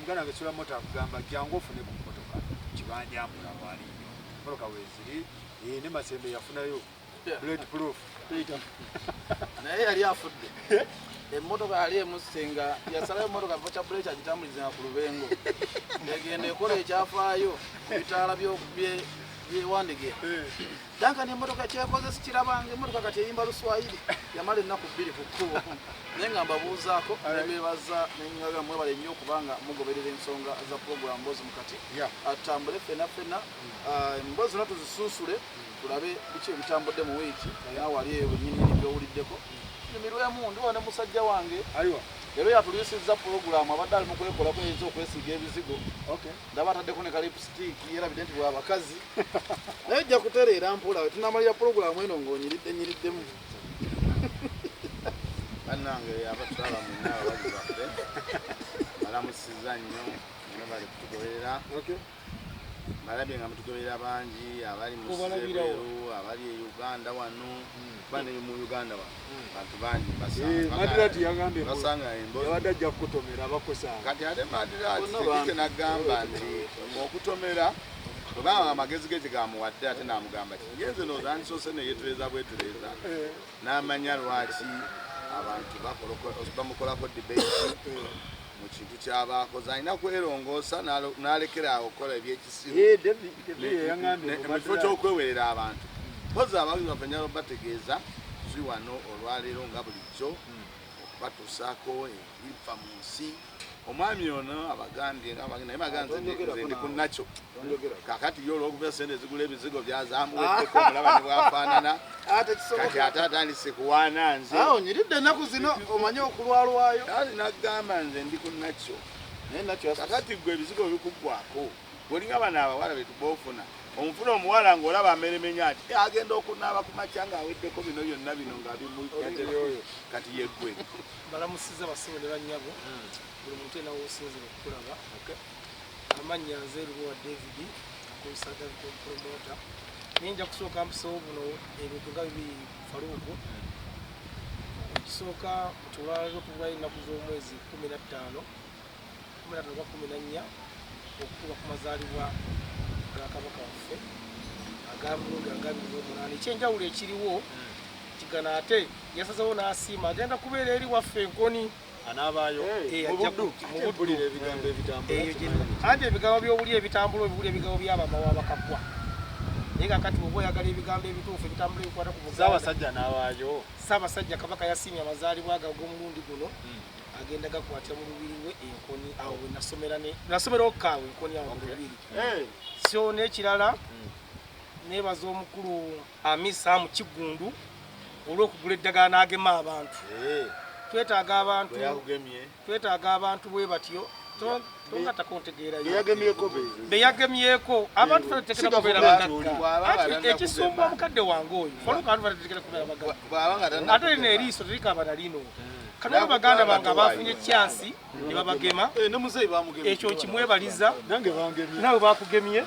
Muganda wange Sula Moto akugamba jangu ofune ku mmotoka, kibanja mpola waali nnyo, mmotoka weeziri. Eh, ne Masembe yafunayo bullet proof. Naye yali afudde, emmotoka yali emusenga, yasalayo emmotoka kifo kya bullet agitambulizenga ku Lubengo, egenda ekola ekyafaayo ku bitaala byewandige. Duncan, emmotoka kyekoze sikirabanga, emmotoka kati eyimba Luswayiri. Yamala ennaku 2 ku kkubo. Naye nga mbabuuzaako, nebeebaza, nengaga mwebale nnyo okubanga mugoberera ensonga za puroguramu Mboozi Mukati. Atutambule ffenna ffenna. Ah, emboozi zonna tuzisunsule, tulabe biki ebitambudde mu wiiki. Naawe ali eyo bennyininyini byowuliddeko, nyumirwemu. Ndiwa ne musajja wange. Aiwa. Leero yatulwisizza puroguramu, abadde ali mu kwekolako, eyinza okwesiiga ebizigo. Ndaba ataddeko ne ka lipstick, yerabidde nti bwabakazi, naye ojja kutereera mpola we tunamalira puroguramu eno ng'onyiridde nyiriddemu. Bannange abatulaba mwenna, abawagizi baffe, balamusiza nnyo, mwebale kutugoberera. Balabye nga mutugoberera bangi, abali mu Obalabirawo. Sebweru, abali e Uganda wano, kuba ne mu Uganda wano bantu bangi. Madirati yagambye mbu Basanga emboozi. Yabadde ajja kukutomera abakusanga. Kati ate Madirati Bonna tekike bambi. nagamba nti okutomera bwebaba amagezi ge tegamuwadde, ate namugamba ki, yenze nooza andisoose neyetereza bwetereza n'amanya lwaki abantu bamukolako debate mu kintu kyabaakoze. Alina kwerongoosa n'alekera awo okukola ebyekisiru. Eh, David yagambye mbu Mu kifo Madirati ky'okwewerera abantu. Mpozi abawagizi baffe njagala bategeeza tuli wano olwaleero nga bulijjo okubatuusaako ebifa mu nsi. Omwami ono abagambye nga naye bagamba nze ndi ku nakyo. Kakati ye olwokuba sente ezigula ebizigo byazamuweddeko, omulaba ne bwafaanana. Kati ate atandise kuwaana nze. Onyiridde ennaku zino, omanye okulwalwayo. Kati nagamba nze ndi ku nakyo. Naye nakyo yasusse. Kakati gwe ebizigo bikuggwako, olinga bano abawala betuboofuna, omufuna omuwala ng'olaba ameremenya ati, "Eh, agenda okunaaba ku makya ng'aweddeko bino byonna bino nga bimu." Kati yeggwe. Balamusiza basibo ne bannyabo, buli muntu ena wosinzira okukulaba. Amannya nze Lubowa David, akozesa David Promota. Naye nja kusooka mpisewo buno ebintu nga bibiri, Faruuku. Ekisooka nti olwaleero tubulayo ennaku z'omwezi 15, 15 oba 14, okutuuka ku mazaalibwa ga Kabaka waffe agamulundi aga 28. Ekyenjawulo ekiriwo kigana, ate yasazewo n'asiima, agenda kubeera eri waffe Enkoni. Anaabaayo. Eh, Mu ajja Buddu. mu Buddu. Mpulira ebigambo ebitambula. Eyo anti ebigambo by'obuli ebitambula, obibuli ebigambo byabamawa bakagwa. Naye kakati oba oyagala ebigambo ebituufu ebitambula ebikwata ku Buganda. Ssaabasajja anaabaayo. Ssaabasajja Kabaka yasiimye amazaalibwa ge ag'omulundi guno, agenda gakwatira mu lubiri lwe Enkoni, awo we nasomera, ne nasomerawo kaawe Enkoni awo mu lubiri. So n'ekirala, neebaza omukulu Amisa mu Kiggundu olw'okugula eddagala n'agema abantu. Twetaaga abantu. Bwe yakugemye. Twetaaga abantu bwe batyo. Tongatako ntegeerayo. Beyagemyeko be. Beyagemyeko abantu ffe tuteekera kubeera Bw'aba bagagga. nga Anti tannakugema. ekisumba mukadde wange oyo Faluka, abantu ffe tuteekera kubeera bagagga. Bw'aba nga Ate lino tannakugema. eriiso terikaba na lino. Kati baganda bange abafunye kyansi ne babagema. Eh, ne muzeeyi bamugemye. Ekyo nkimwebaliza. Nange bangemye. Naawe bakugemye,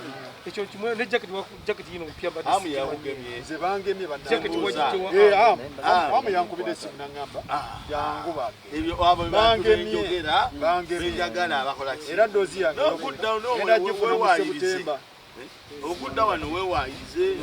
ekyo kimwe ne jaketi yino mpya mbadde Amu sigimanyi. yakugemye. Nze bangemye bannange. Jaketi wagitewa. Eh, Amu. Amu. Amu yankubidde essimu n'aŋŋamba jangu bange. Ebyo abo bantu Bangemye. benjogera, Bangemye. benjagala abakola ki. Era doozi yange N'okudda no ngenda gifuna mu weewaayirize. Sebutemba. Okudda wano weewaayirize.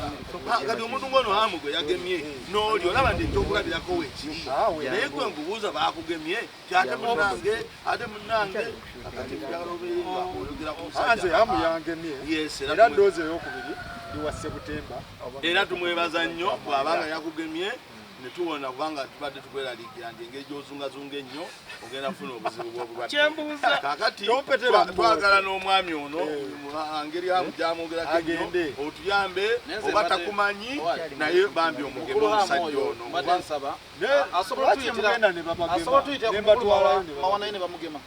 Ah, kati omuntu ngono Hamu gwe yagemye n'oli olaba nti ekyokulabirako weekiri. Ah, we Naye gwe nkubuuza, bakugemye ti ate munnange, ate munnange, akati njagala obeere nga oyogera ku Ah, nze musajja. Amu yangemye. Yes, era era doozi eyokubiri ndi wa Sebutemba. Era tumwebaza nnyo bw'abanga yakugemye ne tuwona, kubanga tubadde tukweraliikira nti engeri gy'ozungazunga ennyo ogenda kufuna obuzibu bw'obulwadde. Kyembuuza. Kaakati Tompetera twagala n'omwami ono mu ngeri gyamwogerako ennyo Agende. otuyambe Naye nze oba takumanyi, naye bambi omugeme Mukulu Hamu omusajja oyo ono. mbadde nsaba asobola Lwaki otuyitira mugenda ne babagema? asobola otuyitira Ne ku mukulu mbatwalayo ne Mawa babagema. naye ne bamugema.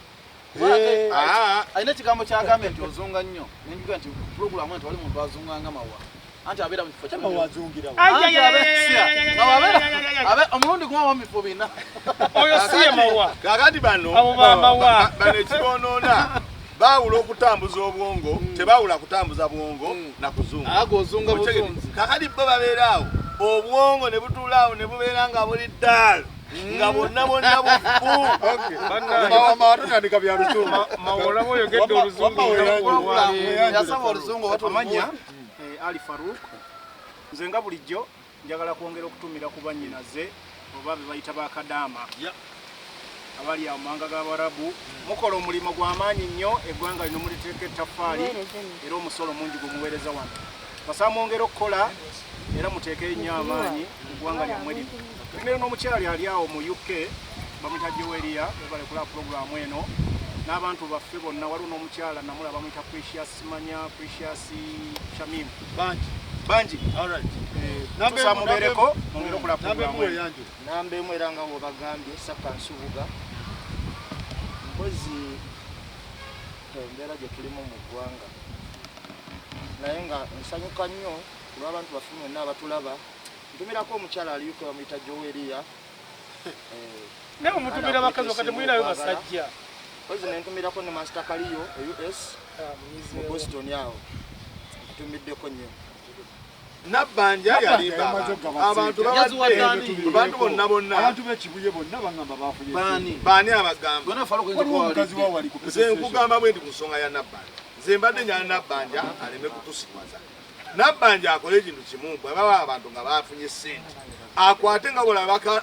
Eh, Ah, Alina ekigambo kyagambye nti ozunga nnyo, nenjuga nti pulogulamu nti wali muntu azunganga Mawa, anti abeera mu kifo Mawa kimu. azungirawo. Anti omulundi gumu aba mu bifo bina. Oyo si ye Mawa. Kaakati bano Abo bamawa. bano ekibonoona baawula okutambuza obwongo, tebaawula kutambuza bwongo na kuzunga. Ago ozunga Okitegedde? buzunzi. Kakati bo babeera awo, obwongo ne butuula awo ne bubeera nga buli ddaalo. Nga bonna bonna bufu. Watandika bya luzungu. Mawolaba oyogedde oluzungu. Yasaba oluzungu amanya Ali Farouk. Nze nga bulijjo njagala kwongera okutumira ku bannyinaze oba be bayita bakadaama abali awo mu mawanga g'Abarabu. Mukola omulimu gw'amaanyi nnyo, eggwanga lino muliteeka ettaffaali era omusolo mungi gwe muweereza wano. Basaba mwongere okukola era muteekeyo nnyo amaanyi mu ggwanga lyammwe lino. Tumire n'omukyali ali awo mu UK bamuyita Joweria, bale kulaba pulogulaamu eno n'abantu baffe bonna. Waliwo n'omukyala namula bamuyita Precious, Manya Precious Shamim. Bangi. Bangi. Alright. Tusaba mubeereko mwongere okulaba Namba pulogulaamu emu eno. weyanjula. Namba emu era nga bwebagambye Saka Nsubuga. Mpozi embeera gye tulimu mu ggwanga, naye nga nsanyuka nnyo olw'abantu baffe mwenna abatulaba. Ntumirako omukyala ali UK bamuyita Joweria. Naye mutumira bakazi wakati mulinayo basajja. Mpozi nentumirako ne Master Kaliyo e US mu Boston awo, nkutumiddeko nnyo. Nabbanja yalimba abantu. Abantu babadde abantu bonna bonna. Abantu b'ekibuye bonna bagamba bafunye. Baani? Baani abagamba? Gonna Farouk. Waliwo omukazi wa wali ku Nze nkugamba bwe ndi ku nsonga ya Nabbanja, nze mbadde njala Nabbanja aleme kutusiwaza. Nabbanja akole ekintu kimu: bwe baba abantu nga bafunye ssente, akwate nga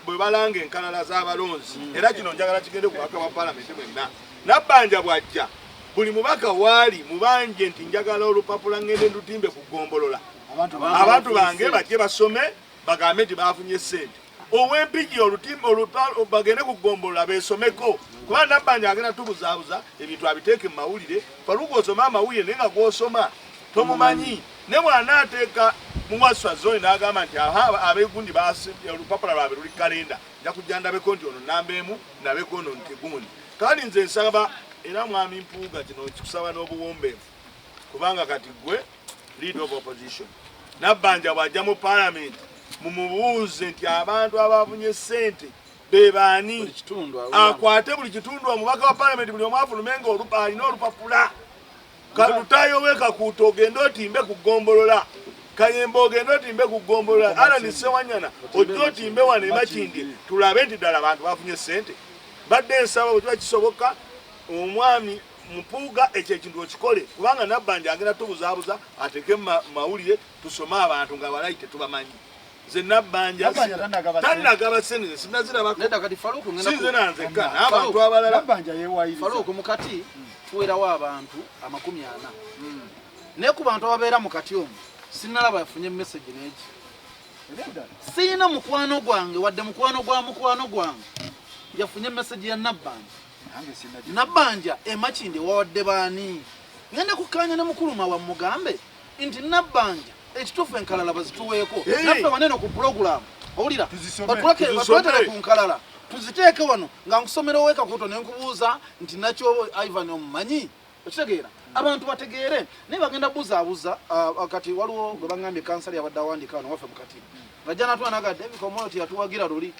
bwe balanga enkalala z'abalonzi. Era kino njagala kigende ku bubaka bwa palamenti mwenna. Nabbanja bw'ajja, buli mubaka waali mubanje nti njagala olupapula ngende ndutimbe ku ggombolola, abantu bange bajje basome bagambe nti bafunye ssente. Ow'empigi bagende ku ggombolola beesomeko, kuba Nabbanja agenda tubuzaabuza ebintu abiteeke mu mawulire. Faluka osome amawulire naye nga gw'osoma tomumanyi. Ne bw'anaateeka muwaswa zoni n'agamba nti aha abegundi olupapula lwabwe luli kalenda, nja kujja ndabeko nti ono namba emu, ndabeko ono nti gundi. Kandi nze nsaba era mwami Mpuuga, kino kikusaba n'obuwombeefu, kubanga kati gwe leader of opposition. Nabbanja bw'ajja mu parliament, mumubuuze nti abantu abafunye ssente be baani? Buli kitundu awo. Akwate buli kitundu, omubaka wa parliament buli omu afulume nga alina olupapula. Kalutayo wekakuuta ogende otimbe ku ggombolola, Kayemba ogende otimbe ku ggombolola, Alani Sewanyana ojje otimbe wano emakindi, tulabe nti ddala abantu bafunye ssente. Badde nsaba bwe kiba kisoboka, omwami Mpuuga ekyo ekintu okikole, kubanga Nabbanja agenda tubuzaabuza ateeke mu mawulire tusome abantu nga balayi tetubamanyi. Nze Nabbanja Nabbanja tannagaba ssente. tannagaba ssente, nze sinnazirabako. Nedda, kati Farouk ngenda Si nze nanzekka, n'abantu abalala. Nabbanja yeewayiriza. Farouk, mukati tuwerawo abantu 40, naye ku bantu ababeera mu kati omwo sinnalaba yafunye message n'egi. Siina mukwano gwange wadde mukwano gwa mukwano gwange yafunye message ya Nabbanja. Nange sinnagi- Nabbanja emakindi wawadde baani? Ngenda kukkaanya ne mukuluma wamugambe nti Nabbanja ekituufu enkalala bazituweeko Hey! naffe wanene ku pulogulaamu owulira. Tuzisome. Tuzisome. Batuletere ku nkalala tuziteeke wano nga nkusomera owekakuto nenkubuuza nti nakyo Ivan omumanyi. Okitegeera, abantu bategeere, naye bagenda buzaabuza. Kati waliwo gwe baŋŋambye kansala yabadde awandiika wano waffe mukati ngajja natwala naga David Omolo tiyatuwagira luli.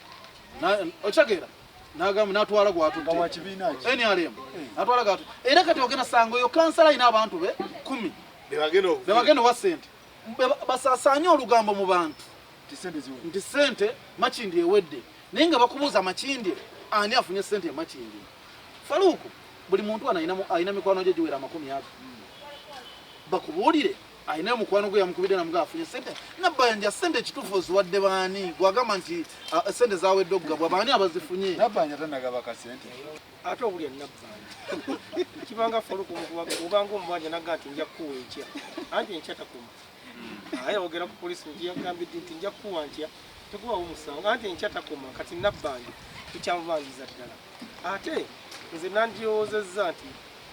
Okitegeera, nagamba natwala gwatutte. Nga wa kibiina ki? NRM natwala gatu. Era kati ogenda sanga oyo kansala alina abantu be 10 Bebagenda okufuna. Bebagenda owa sente. Basaasaanye olugambo mu bantu Nti ssente ziwedde. Nti sente Makindi ewedde, naye nga bakubuuza Makindi ani afunye sente e Makindi. Faluuku, buli muntu wano alina mikwano gye giwera 20. Bakubuulire alina mukwano gwe yamukubidde namuga afunye sente. Nabbanja sente ekituufu oziwadde baani? Gwagamba nti sente zawedde okugabwa, baani abazifunye? Nabbanja tannagaba kasente. Ate obulya Nabbanja kibanga Faluku obanga omubanja naga nti nja kukuwa enkya, anti enkya takuma. Aye ogera ku polisi nti yagambidde nti nja kukuwa nkya, tekubawo musango, anti enkya takoma. Kati Nabbanja tukyamubangiza ddala. Ate nze nandirowoozezza nti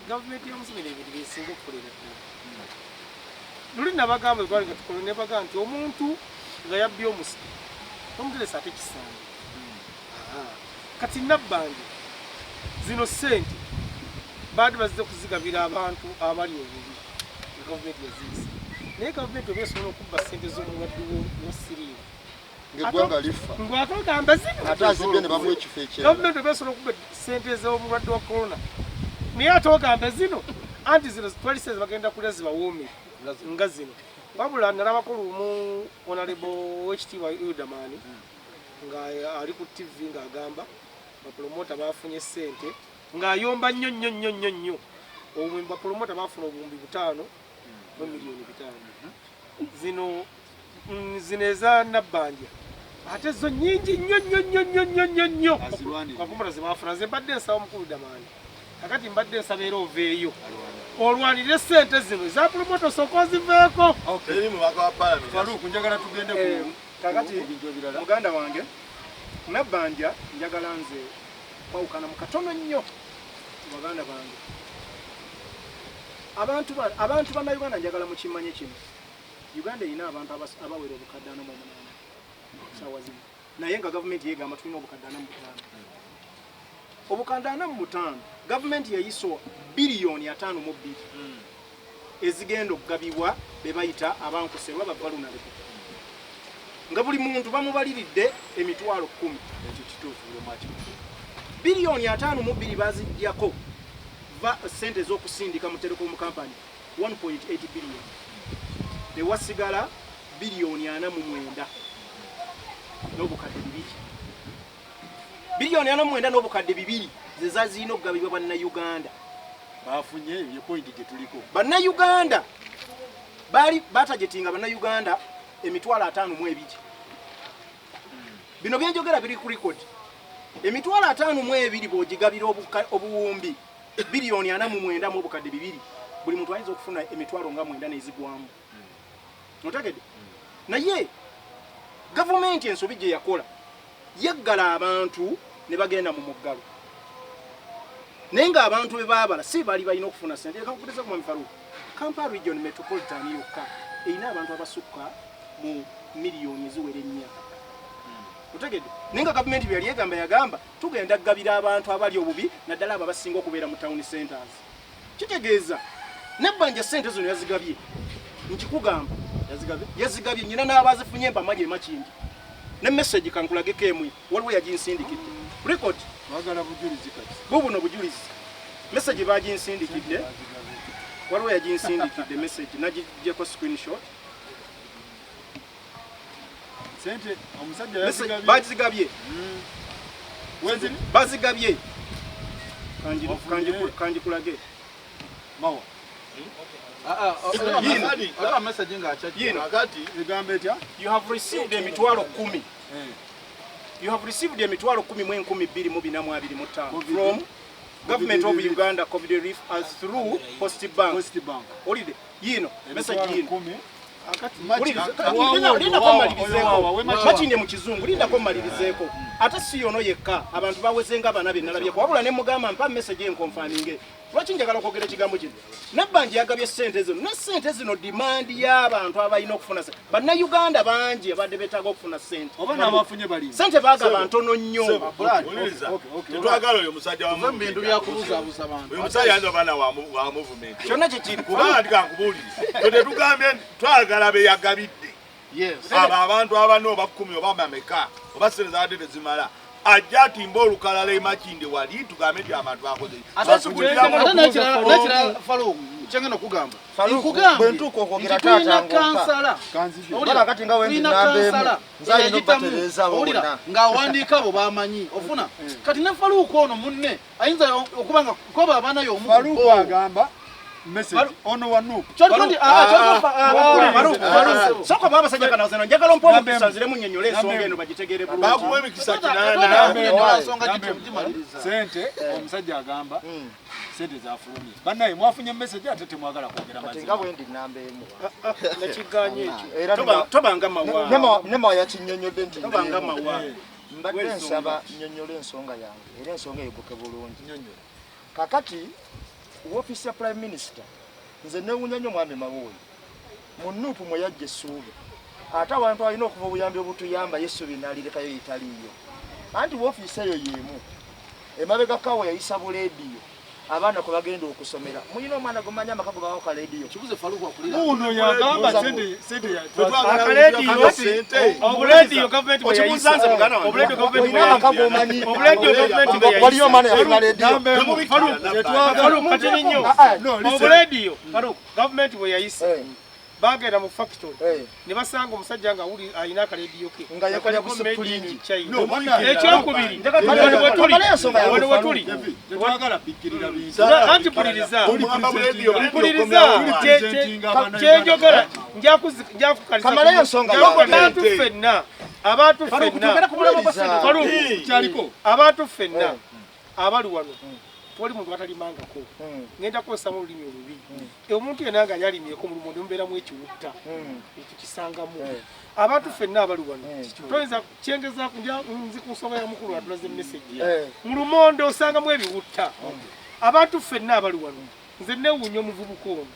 gavumenti ya Museveni ebintu byesinga okukolera ddala. Luli nabagamba egwali nga tukola nebaga nti omuntu nga yabbye omusi tomuteresa ate kisambi. Kati Nabbanja zino sente baadi bazze kuzigabira abantu abali obubi nga gavumenti yaziyisa, naye gavumenti oba esobola okubba sente z'omulwadde wa siriimu Ng'eggwanga lifa. Ngwate ogamba zino Ate azibye ne bamuwa ekifo ekirala. Gavumenti oba esobola okubba sente z'omulwadde wa corona, naye ate ogamba zino anti zino twali sente bagenda kulya zibawoome nga zino. Wabula nalabako lumu honorable wekitiibwa Udamani. Nga ali ku TV ng'agamba bapromota bafunye ssente, ng'ayomba nnyo nnyo nnyo nnyo nnyo. Obuwumbi bapromota bafuna obuwumbi 5 mu miliyoni 5. Zino zino eza Nabbanja ate zo nnyingi nnyo nnyo nnyo nnyo nnyo nnyo nnyo. Azirwanirire. Bapromota ze bafuna. Nze mbadde nsaba mukulu Damani, kakati mbadde nsaba era oveeyo olwanirire ssente zino eza promota, osooka oziveeko. Teri mubaka wa parliament. Farouk, njagala tugende ku Kakati ku bintu ebirala. Muganda wange Nabbanja, njagala nze kwawukana mu katono nnyo ku baganda bange. Abantu bannayuganda, njagala mukimanye kino: Uganda erina abantu abawera obukadde 48 saawa zino, naye nga gavumenti yegamba tulina obukadde 45. Obukadde 45, gavumenti yayisa biliyoni 52 ezigenda okugabibwa be bayita abankuserwa ba vulnerable, nga buli muntu bamubaliridde emitwalo 10. Ekyo kituufu, buli omu akimanyi. Biliyoni 52 baziggyako va sente ez'okusindika mu telecom company 1.8 biliyoni, newasigala biliyoni 49 n'obukadde 2. Biliyoni 49 n'obukadde 2 ze zazirina okugabibwa bannayuganda. Bafunye ye point gye tuliko. Bannayuganda baali batargetinga bannayuganda emitwalo 52. Bino byenjogera biri ku record. Emitwalo 52 bw'ogigabira obuwumbi biliyoni 49 mu obukadde 2, buli muntu ayinza okufuna emitwalo nga 9 n'ezigwamu. Otegedde? Naye gavumenti ensobi gye yakola, yaggala abantu ne bagenda mu muggalo, naye ng'abantu be baabala si baali balina okufuna sente. Leka nkugeze ku Mwami Farouk. Kampala Region Metropolitan yokka erina abantu abasukka mu miliyoni eziwera 4. Otegedde? Naye nga gavumenti bye yali egamba, yagamba tugenda kugabira abantu abali obubi, naddala abo abasinga okubeera mu town centers. Kitegeeza Nabbanja sente zino yazigabye, nkikugamba. Yazigabye. Yazigabye nyina n'abazifunye mbamanyi emakindi ne message kankulageko emwe waliwo yaginsindikidde record. Twagala bujulizi kati. Bubuno bujulizi, message baginsindikidde, waliwo yaginsindikidde message, nagijjeko screenshot. Sente omusajja Message yazigabye. Bazigabye. Weziri? Bazigabye. Wafunye. Kanjikulage. Mawa. Yino. Olaba message ng'akyajja. Yino. Kakati Egamba etya? You have received emitwalo 10. You have received emitwalo 10 mu 2425 Covid. from government of Covid. Uganda COVID relief as through Post Bank. Post Bank. Olide yino message Emitwalo yino. 10. Wuliriza, lindako mmalirizeeko. Makindye mu kizungu, lindako mmalirizeeko. Ate si yono yekka, abantu baweze nga bana be nalabyeko, wabula ne mugamba mpa message enconfirminge. Lwaki njagala okwogera ekigambo kino? Nabbanja yagabye ssente zino, ne ssente zino demand y'abantu abalina okufuna ssente. Bannayuganda bangi abadde beetaaga okufuna ssente. Oba n'abafunye balimba. Ssente baagaba ntono nnyo. Wuliriza, Okay. tetwagala oyo musajja wa Tuve mu bintu movement. byakubuzabuza bantu. Oyo musajja ayinza oba na wa movement. Kyonna kye kiri. Kubanga ndi kankubuulire, ffe tetugambye nti twagala be yagabidde. Yes. Abo abantu abana oba 10 oba bameka, oba sente zabadde tezimala, ajja atimba olukalala emakinde wali tugambe nti abantu bakoze. Ate So sikudiramu. ate n'ekirala Farouk, kyengenda okugamba, Farouk, nkugambye bwe ntuuka okwogera nti tulina taata ng'ompa. kansala. Kanzije. Owulira? Bala kati nga wendi Tulina namba emu. kansala Nze alina eyayitamu, okubatereeza abo owulira, bonna. ng'awandiika abo bamanyi ofuna. Kati ne Farouk ono munne ayinza okuba nga koba abaana y'omu ku Farouk bo. agamba message ono wa NUP. Kyoliko nti, Farouk, Farouk, sooka oba abasajja kano zino njagala ompa omukisa nziremu nnyonnyole ensonga Nambe- eno bagitegeere bulungi. Bakuwa emikisa 8. Ensonga gimaliriza. Sente omusajja agamba sente zafulumye. Bannaye mwafunye message ate temwagala kwogera Kati mazima. nga bwe ndi namba emu. Nakiganye ekyo. Era Tobanga mawa. Nemawa yakinnyonnyodde nti Tobanga ndi emu. mawa. Mbadde W'ensonga. nsaba nnyonnyola ensonga yange era ensonga eyogoke bulungi. Kakati woofiisi ya Prime Minister, nze newuunya nnyo mwami Mawuuyi mu NUP mwe yajja essuubi, ate abantu alina okuva obuyambi obutuyamba ye essuubi n'alirekayo etaliiyo. Anti woofiisi eyo y'emu emabega kawo yayisa buleediyo abaana kwe bagenda okusomera. Mulina omwana gwemanyi amaka gwe bawa kaleediyo. Kibuze Farouk akulira. Uno yagamba sente sente ya Sente. Obulediyo gavumenti bwe Okibuuza yayisa. nze muganda wange. Obulediyo gavumenti bwe Olina amaka yayisa. g'omanyi Obulediyo gavumenti bwe yayisa. waliyo omwana yafuna leediyo? Namba emu. Farouk, Tetwagala. Farouk, katini nnyo. Ah, ah. No, listen. Obulediyo, Farouk, gavumenti bwe yayisa. Bagenda mu factory ne basanga omusajja nga wuli alina akalediyo ke nga yakola Kaliko made in busipulingi. China. No, bannange. Ekyokubiri, Kamala wano wetuli, ensonga ya wano wetuli. Tetwagala pikkirira bintu. Anti mpuliriza. Tuli presentinga- Mpuliriza. tuli presentinga abana Kyenjogera njakukalisa Kamala ensonga yange. abantu ffenna, abantu ffenna, Faruku, Kyaliko. abantu ffenna abali wano tewali muntu atalimangako. Ngenda kukozesa olulimi olubi. Omuntu yenna nga yalimyeko mu lumonde mubeeramu ekiwutta, ekyo kisangamu. Abantu ffenna abali wano toyinza kyengezaako nzi ku nsonga ya mukulu atulaze message. Mu lumonde osangamu ebiwutta. Abantu ffenna abali wano, nze newuunya omuvubuka ono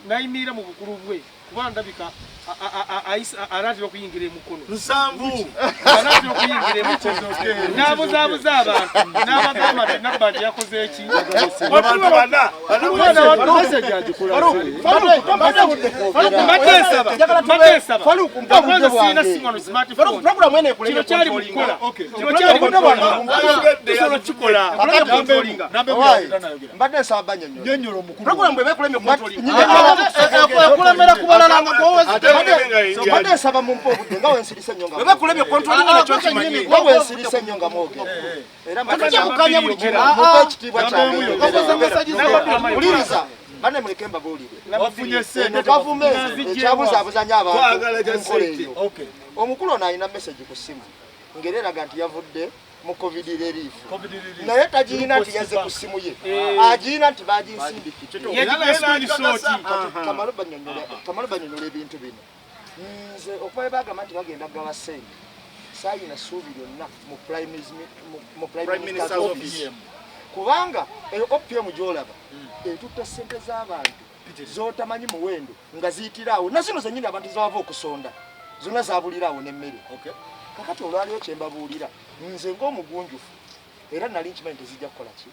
nayimirira mu bukulu bwe, kuba ndabika anaatera okuyingira emukono 7. Anaatera okuyingira emukono n'abuzaabuza abantu n'abagamba nti Nabbanja yakoze eki. Abantu bana. Mbadde nsaba, mbadde nsaba, kwanza sirina simu wano, smartphone. Program eno ekuleme Kino kyali controlling. mukukola, kino kyali mukukola, tusobola okukikola. Mbadde nsaba banyonyola. Nnyonnyola omukulu. Program bw'eba ekulemye controlling. Ekulemera ku balala nga gwowezi. Mbadde nsaba mumpe obudde nga wensirise nnyo nga Bw'eba ekulemye controlling nakyo kimanyi. nga wensirise nnyo nga mwogera. Era Tetujja kukkaanya buli kimu. mumpe ekitiibwa kyange. Wuliriza. Wuliriza, banne, muleke mbabuulire. Wafunye Eno ssente. gavumenti ekyabuzaabuza nnyo abantu Twagala mu nkola kya eyo. Okay. Omukulu ono alina message ku ssimu ng'era eraga nti yavudde mu COVID relief, Covid relief. naye tagirina nti yazze ku ssimu ye, agirina nti baginsindikidde. Kamalo banyonyola ebintu bino. Nze okuba bwe bagamba nti bagenda kugaba ssente, saayina ssuubi lyonna mu Prime Minister's Office, kubanga eyo OPM gy'olaba etutte ssente z'abantu z'otamanyi muwendo nga ziyitira awo, na zino zennyini abantu zebava okusonda zonna zabulira awo n'emmere. Kakati olwaliwo kye mbabuulira, nze ng'omugunjufu era nali nkimanyi tezijja kukola ki,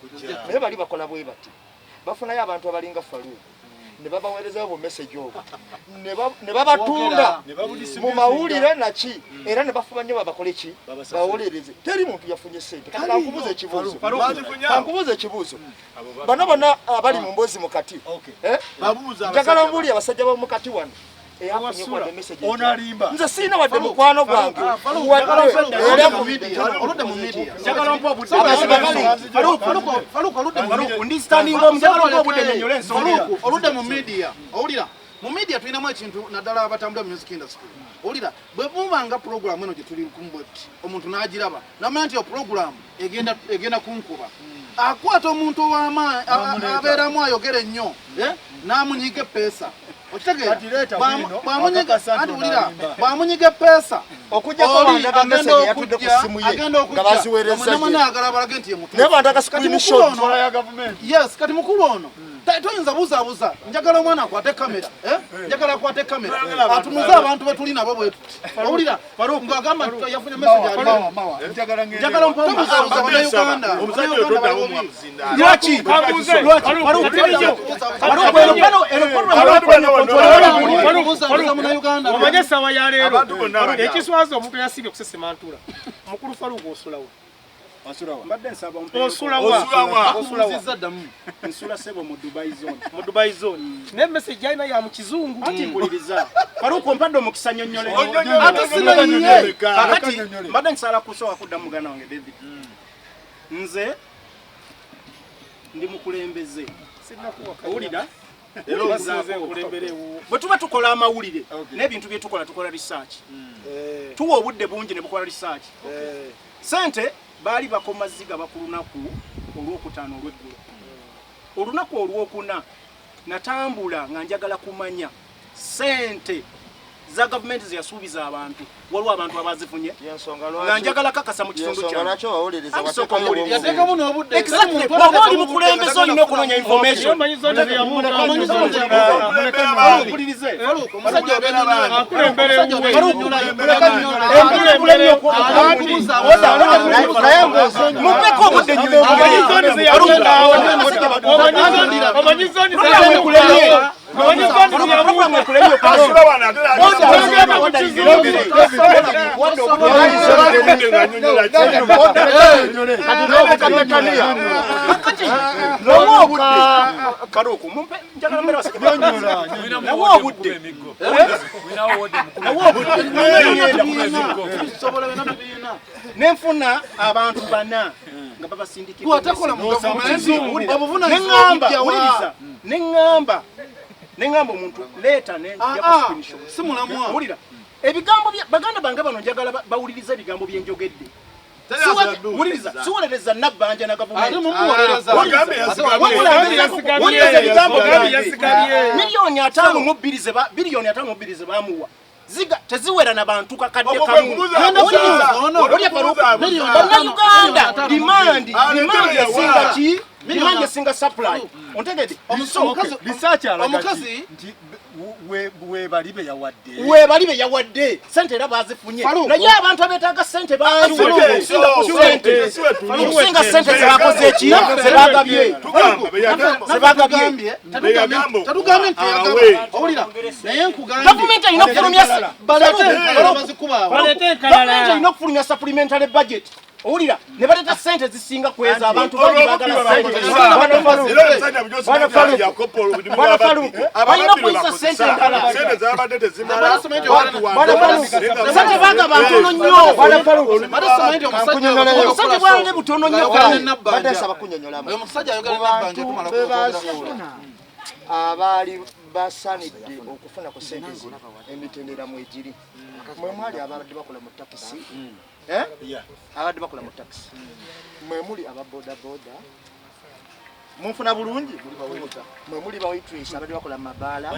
naye bali bakola bwe bati, bafunayo abantu abalinga Faluuku ne babaweerezayo bu message obwo ne babatunda mu mawulire naki, era ne bafuba nnyo babakole ki, bawolereze. Teri muntu yafunye ssente. Kati kankubuuza ekibuuzo, kankubuuza ekibuuzo, bano bonna abali mu mboozi mukati, eh? Njagala obuulire abasajja b'omukati wano eyafunye wadde message. Ono alimba. Nze siina wadde mukwano gwange wadde era Oludde mu media. Njagala ompe obudde. Amazima gali nti Faruku, oludde mu media. Faruku, ndi standing home, njagala ompe obudde nnyonnyole ensonga. Faruku, oludde mu media. Owulira, mu media tulinamu ekintu, naddala abatambula mu music industry. Owulira, bwe mubanga program eno gye tuli kumbweti, omuntu n'agiraba namanya nti eyo program egenda kunkuba, akwata omuntu ow'amaanyi abeeramu ayogera ennyo, eh, n'amunyiga epeesa. Okitegeera? Kati leeta bwino, akakasa nti Anti wulira, onaalimba. bw'amunyiga epeesa, Okujjako oli bandaga agenda message yatudde ku okujja- ssimu ye agenda nga okujja, baziweereza ye. namanya agala balage nti ye mutuufu. Naye bandaga Kati screenshot. mukulu ono Nkola ya gavumenti. Yes, kati mukulu ono toyinza buzaabuza. Njagala omwana akwate kamera, eh? Njagala akwate kamera atunuze abantu betuli nabo bwe tuti. Owulira, ng'agamba nti yafunye message ali Mawa, mawa. Njagala ngende. Njagala ompe obudde. Tobuzaabuza bannayuganda. Omusajja oyo toddamu mwamuzinda. Lwaki? Kambuuze. Lwaki? Faruku, Faruku, eno program Abantu bonna bonna. Tobuzaabuza munnayuganda. Omanye essaawa ya leero Abantu bonna abali awo. ekiswaza omuntu yasibye okusesema ntula. Mukulu Faruku, osulawo? Mbadde nsaba ompe. Osulawa? Osulawa? Osulawa? Ddamu. Nsula sebo mu Dubai zone. Mu Dubai zone, naye message gyalina ya mu kizungu. Anti mpuliriza. Faruku, ompadde omukisa nnyonnyole. Ate sinayiye. Kakati mbadde nsala kusooka kudda muganda wange David. Nze ndi mukulembeze. Owulira? Bwe tuba tukola amawulire n'ebintu bye tukola, tukola research, tuwa obudde bungi ne bukola research. Sente baali bakoma zigaba ku lunaku olwokutaano olweggulo. Olunaku olwokuna natambula nga njagala kumanya sente za gavumenti zeyasuubiza abantu, waliwo abantu abazifunye, nga njagala kakasa mu kitundu Yensonga kyange. lwaki obawolereza? Anti sooka wateekayo owulirize. Yateekamu n'obudde. Exactly. Bw'oba oli mukulembeze olina okunoonya information. Omanyi zone zeyabuuka. Mpulirize. Omusajja obeera Akulembera ewuwe. Naye mbuuza. Mupeko obudde. Omanyi zone zeyabuuka, omanyi zone zeyabuuka. Nenfuna abantu bana nga babasindikira neŋŋamba omuntu leeta ne wulira ebigambo baganda bange bano njagala bawuliriza ebigambo byenjogedde. Wuliriza siwolereza Nabbanja na gavumenti miliyoni 52 biliyoni 52 ze bamuwa ziga teziwera na bantu kakadde kamu. Bannayuganda demand esinga ki? Demand esinga supply. Ontegedde? Research alaga nti webali be yawadde. Webali be yawadde sente era bazifunye. Naye abantu abeetaaga sente bangi okusinga ku sente. Okusinga sente zebakoze ki? Zebagabye. Zebagabye. Tatugambye nti yagaba. Owulira. Naye nkugambye. Gavumenti erina okufulumya gavumenti erina okufulumya supplementary budget. Owulira ne baleeta sente zisinga kweza abantu bangi baagala sente. Balina okuyisa sente endala. Sente baagaba ntono nnyo. Obusente bwalale butono nnyo. Abaali basaanidde okufuna ku sente zino emitendera mwegiri. Mwe mwali ababadde bakola mu takisi. Abadde bakola mu takisi. Mwe muli aba bodaboda. Munfuna bulungi? Mwe muli ba waitress abadde bakola mu mabaala.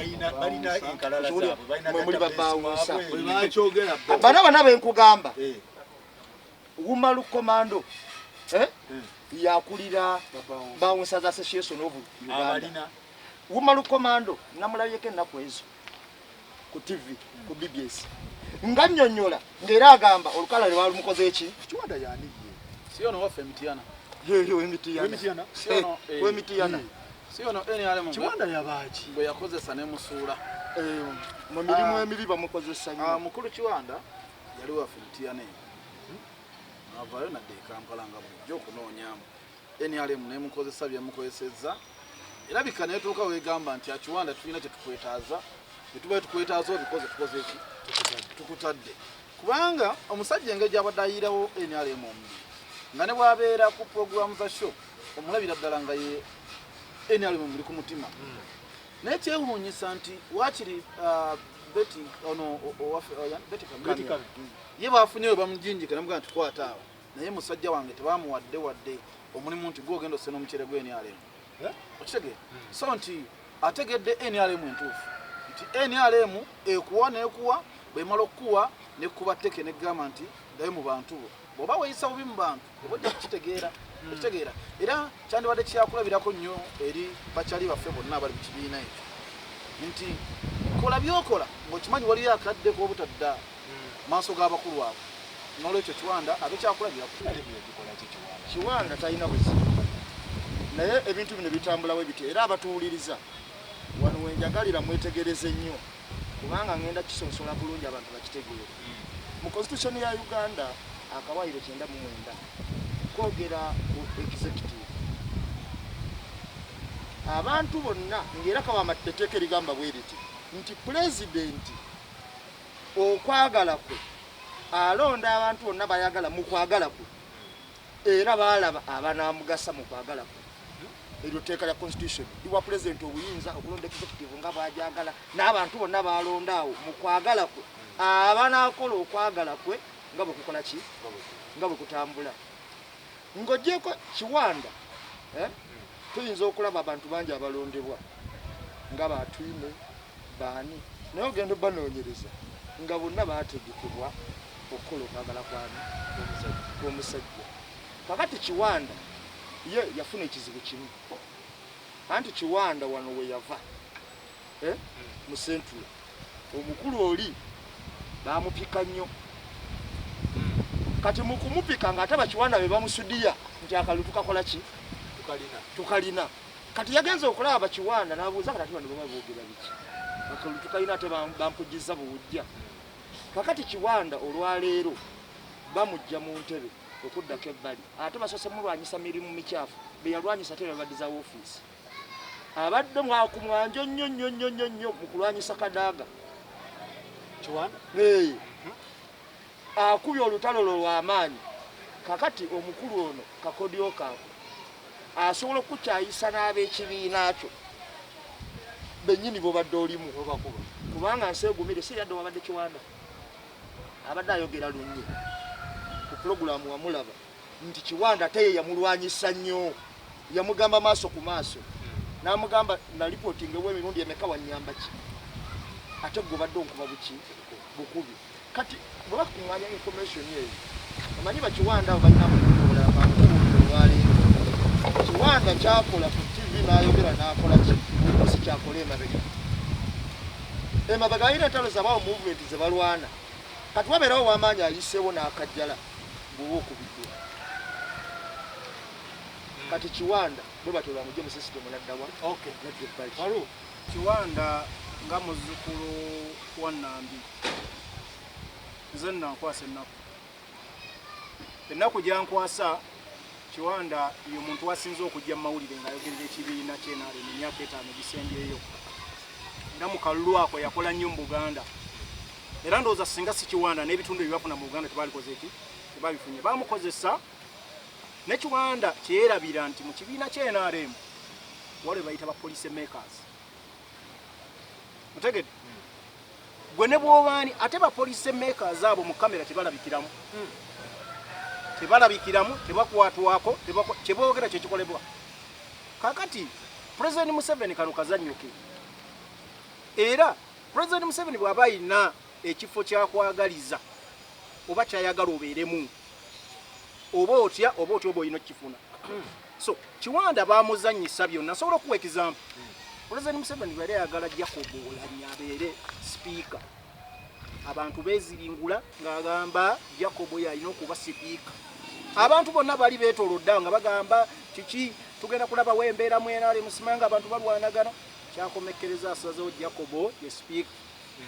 Mwe muli ba bawunsa. Bano bana be nkugamba. Wumalu Commando. Yakulira Bouncers Association of Uganda. Wumalu Commando namulabyeko ennaku ezo ku TV ku BBS. Nga nnyonnyola ng'era agamba olukala lwe balumukoze eki? Kiwanda yani ye. Si ono waffe Emitiana. Ye Emitiana. Emitiana. Si ono NRM. Kiwanda yabaaki. Bwe yakozesa ne musuula. Mu mirimu emibi bamukozesa nnyo. Mukulu Kiwanda yali waffe Emitiana eyo. Avaayo nadda e Kampala nga bulijjo okunoonyamu. NRM nemukozesa byemukozesezza. Erabika netuuka weegamba nti Akiwanda tulina kye tukwetaaza. Bwe tuba tukwetaaza obikoze tukoze ki? Tukutadde. Kubanga omusajja engeri gy'abadde ayiirawo NRM omubiri nga ne bw'abeera ku puroguramu za show omulabira ddala nga ye NRM muli ku mutima. Naye kyewuunyisa nti waakiri Betty ono owaffe Betty Kamya ye baafunyeyo bamujinjika ne bamugamba nti kwata awo. Naye musajja wange tebamuwadde wadde omulimu nti gw'ogenda osena omuceere gwa NRM. Okitegeera? So nti ategedde NRM entuufu nti NRM ekuwa n'ekuwa bw'emala okukuwa n'ekuba tteke n'egamba nti ddayo mu bantu bo. Bw'oba weeyisa bubi mu bantu oba ojja kukitegeera. Okitegeera? Era kyandibadde kyakulabirako nnyo eri bakyali baffe bonna abali mu kibiina ekyo nti kola by'okola ng'okimanyi waliyo akadde k'obutadda maaso g'abakulu abo. N'olwekyo Kiwanda abe kyakulabirako. Kiwanda talina buzibu. Naye ebintu bino bitambulawo bityo era abatuwuliriza wano wenjagalira mwetegereze nnyo kubanga ngenda kisonsola bulungi abantu bakitegeere. Mu constitution ya Uganda akawaayiro 99 kwogera ku executive. Abantu bonna ng'era kawa etteeka erigamba bwe riti nti pulezidenti okwagala kwe alonda abantu bonna bayagala mu kwagala kwe era baalaba abanaamugasa mu kwagala kwe. Eryo tteeka lya constitution liwa pulezidenti obuyinza okulonda executive nga bw'agyagala n'abantu bonna baalonda awo mu kwagala kwe abanaakola okwagala kwe nga bwe kukola ki? Nga bwe kutambula. Ng'oggyeko Kiwanda tuyinza okulaba abantu bangi abalondebwa nga Batwine baani naye ogenda obanoonyereza nga bonna baategekebwa okukola okwagala kwani kw'omusajja. Kakati Kiwanda ye yafuna ekizibu kimu anti Kiwanda wano we yava mu Central omukulu oli baamupika nnyo. Kati mu kumupika ng'ate Bakiwanda be bamusudiya nti akalulu tukakola ki? Tukalina. Kati yagenze okulaba Kiwanda n'abuuza kati bano baba boogera biki, akalulu tukalina ate bampujjiza buwujja. Kakati Kiwanda olwaleero bamujja mu ntebe okuddako ebbali, ate basoose mulwanyisa mirimu mikyafu be yalwanyisa, ate babaddiza woofiisi. Abadde mwakumwanjo nnyo nnyo nnyo nnyo nnyo mu kulwanyisa Kadaga. Kiwanda? Akubye olutalo lwo lw'amaanyi. Kakati omukulu ono kakodyo kaako asobola okukyayisa n'ab'ekibiina kyo bennyini b'obadde olimu, kubanga nsi egumire. Si yadde wabadde Kiwanda abadde ayogera lunye ku pulogulaamu, wamulaba nti Kiwanda ate ye yamulwanyisa nnyo, yamugamba maaso ku maaso n'amugamba na ripootinga emirundi emeka, wanyamba ki, ate gwe obadde onkuba buki bukubi. Kati bwe bakuŋŋaanya information eyo, omanyi bakiwanda abo balina amakulu obulala. Kankubuulira, olwaleero Kiwanda kyakola ku TV n'ayogera n'akola ki, oluusi kyakola emabega emabega alina entalo zabaawo, movement ze balwana. Kati wabeerawo w'amaanyi ayiseewo n'akajjala bw'oba okubiddwa. Kati Kiwanda bwe batyo bamugye mu system naddawa nadda ebbali. Farouk. Kiwanda nga muzzukulu wa Nambi, nze nankwasa ennaku, ennaku gyankwasa. Kiwanda ye muntu asinze okujja mu mawulire ng'ayogerera ekibiina ky'NRM emyaka 5 gisembyeyo, era mu kalulu ako yakola nnyo mu Buganda. Era ndowooza singa si Kiwanda, n'ebitundu ebyebafuna mu Buganda tebalikoze eki, tebabifunye. Bamukozesa ne Kiwanda kyeyerabira nti mu kibiina ky'NRM waliwo bayita ba policy makers. Otegedde gwe ne bwobaani, ate ba policy makers abo mu kamera tebalabikiramu, tebalabikiramu, tebakwatwako, kyeboogera kyekikolebwa. Kakati President Museveni kano kazannyo ke, era President Museveni bw'aba ayina ekifo kyakwagaliza oba kyayagala obeeremu, oba otya oba otya, oba olina okukifuna. So Kiwanda bamuzanyisa byonna. Nsobola okuwa example. President Museveni bweyali ayagala Jacob Oulanyah abeere sipiika, abantu beeziringula ng'agamba Jacob oyo alina okuba sipiika. Abantu bonna bali beetoolodde awo nga bagamba kiki, tugenda kulabawo embeera mwenale musimanga abantu balwanagana. Kyakomekkereza asazewo Jacob ye sipiika.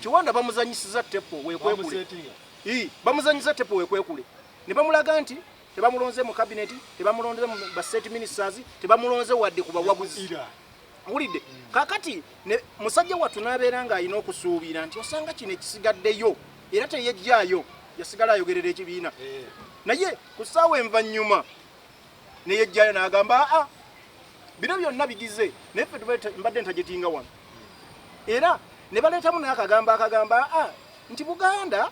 Kiwanda bamuzanyisiza tepo wekwekule. Bamusetinga. Bamuzanyisiza tepo wekwekule ne bamulaga nti tebamulonze mu cabinet, tebamulonze mu ba state ministers, tebamulonze wadde ku bawabuzi. Ira. Wulidde kakati ne musajja wattu n'abeera ng'alina okusuubira nti osanga kino ekisigaddeyo, era teyejjaayo, yasigala ayogerera ekibiina. Naye ku ssaawa envannyuma neyejjayo n'agamba, aa, bino byonna bigize, naye ffe mbadde ntajetinga wano. Era ne baleetamu n'akagambo akagamba aa nti Buganda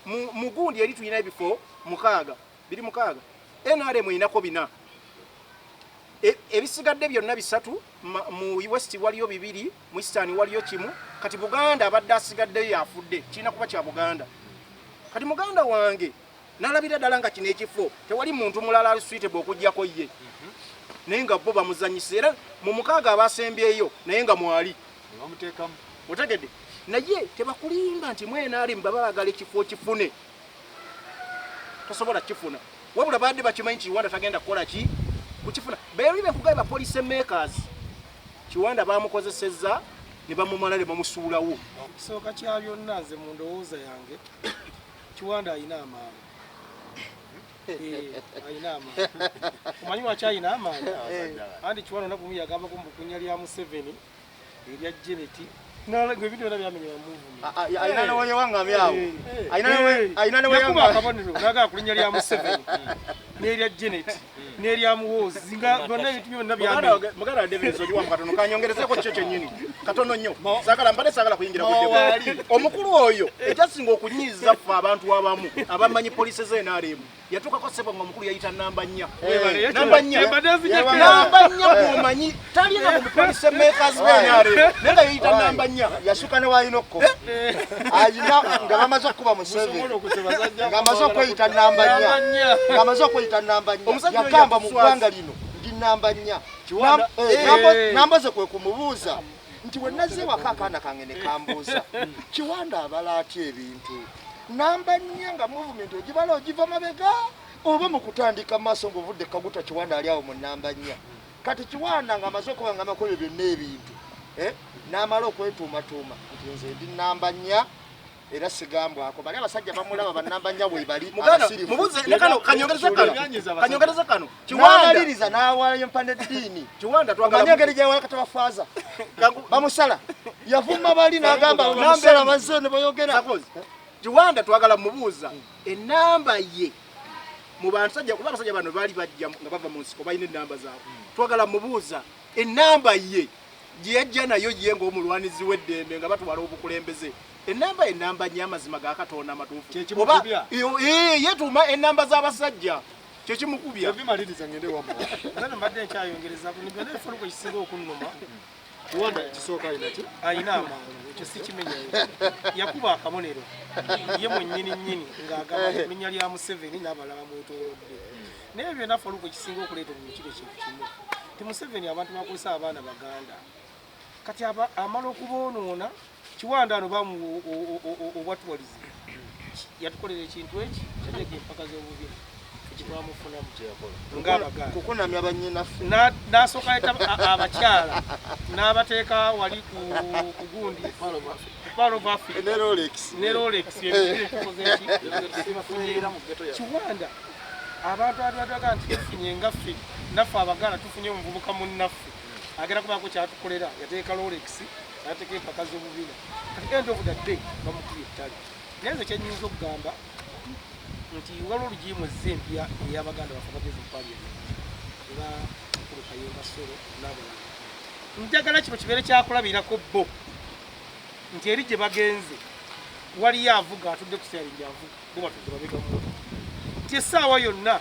mu gundi eri tulina ebifo 6, biri 6, NRM erinako 4, ebisigadde byonna 3. Mu West waliyo 2, mu Eastern waliyo 1. Kati Buganda abadde asigaddeyo yafudde, kirina kuba kya Buganda. Kati muganda wange n'alabira ddala nga kino ekifo tewali muntu mulala ali suitable okugyako ye, naye nga bo bamuzanyisa era mu 6 abasembyeyo naye nga mwali. Bamuteekamu. Otegedde? Naye tebakulimba nti mwenaali baba bagala ekifo kifune, tosobola kukifuna. Wabula badde bakimanyi nti Kiwanda tagenda kukola ki kukifuna. Beeri benkugaye ba policy makers, Kiwanda bamukozesezza ne bamumala ne bamusuulawo. Ekisooka kya byonna, nze mu ndowooza yange, Kiwanda alina amaanyi. Alina amaanyi. Omanyi lwaki alina amaanyi? Anti Kiwanda olunaku lumu yagambako mu bukunya lya Museveni erya Janet, ebintu byonna byamenyebwa movement. Alina neweyewaŋŋamye awo. Alina Yakuba neweyaŋŋamye. akabonero nagala ku linnya lya Museveni n'erya Janet n'erya Muhoozi, nga byonna ebintu byonna byamenye. Muganda wa David, ogiwamu katono kanyongerezeko kyo kyennyini katono nnyo. Saagala mbadde saagala kuyingira budde. Omukulu oyo ekyasinga okunyiiza ffe abantu abamu abamanyi policy z'NRM, yatuukako sebo nga omukulu yayita namba 4, namba 4, namba 4. Bw'omanyi talina mu policy makers b'NRM, naye nga yayita namba 4. Yasuka ne waalina okukoma ayina nga bamaze okukuba Museveni, ng'amaze okweyita namba 4, ng'amaze okweyita namba 4. Omusajja oyo Yagamba mu yatuswaza. ggwanga lino ndi namba 4. Namboze kwe kumubuuza nti we nazze waka akaana kange ne kambuuza, Kiwanda abala atya ebintu namba 4, nga movement ogibala ogiva mabega oba mu kutandika maaso ng'ovudde Kaguta? Kiwanda ali awo mu namba 4. Kati Kiwanda ng'amaze okuba nga amakola byonna ebintu, n'amala okwetuumatuuma nti nze ndi namba 4 era sigambwako. Bali abasajja bamulaba bannamba 4 bwe bali abasirifu. Kanyongereza kano. Kiwanda n'awalayo mpande ddiini. Kiwanda twagala. Omanyi engeri gy'awala kata bafaaza. Bamusala. Yavuma bali n'agamba bamusala bazze ne bayogera. Kiwanda twagala mubuuza ennamba ye mu bantu sajja kuba abasajja bano baali bajja nga bava mu nsiko balina ennamba zaabwe. Twagala mubuuza ennamba ye gye yajja nayo ye ng'omulwanizi w'eddembe nga batwala obukulembeze. Ennamba ennamba nnyo amazima ga Katonda amatuufu. Oba yetuuma ennamba z'abasajja kyekimukubya. Ebimaliriza ngende wamma. Nze mbadde nkyayongereza ku nibyo n'efaluko ekisinga okunnuma. Kiwanda kisooka alina ki? Alina amaanyi, ekyo si kimenyayo. Yakuba akabonero ye mwennyini nnyini ng'agamba erinnya lya Museveni n'abalala bamwetoolodde. Naye byonna faluko ekisinga okuleeta obuzibu kiri ekintu kimu. Nti Museveni abantu bakozesa abaana Baganda. Kati amala okuboonoona Kiwanda ano bamuwa obwatuwalizi. Yatukolera ekintu eki kyateeka empaka z'obubiri ekitwamufunamu ng'Abaganda. Kukunamya bannyinaffe. N'asooka aleeta abakyala n'abateeka wali ku gundi Pearl of Africa. Ne Rolex. Ne Rolex. Kiwanda abantu abatulaga nti tufunye nga ffe naffe Abaganda tufunye omuvubuka munnaffe agenda kubaako kyatukolera yateeka Rolex n'ateeka empaka z'obubina. Kati end of the day bamukubye ettale. Naye nze kyennyinza okugamba nti waliwo olugiimu ezze empya ey'Abaganda baffe abagezi mu Parliament nga Mukulu Kayemba Solo n'abalala. Njagala kino kibeere kyakulabirako bo nti eri gye bagenze waliyo avuga atudde ku steering avuga bo batudde mabega mu mmotoka. Nti essaawa yonna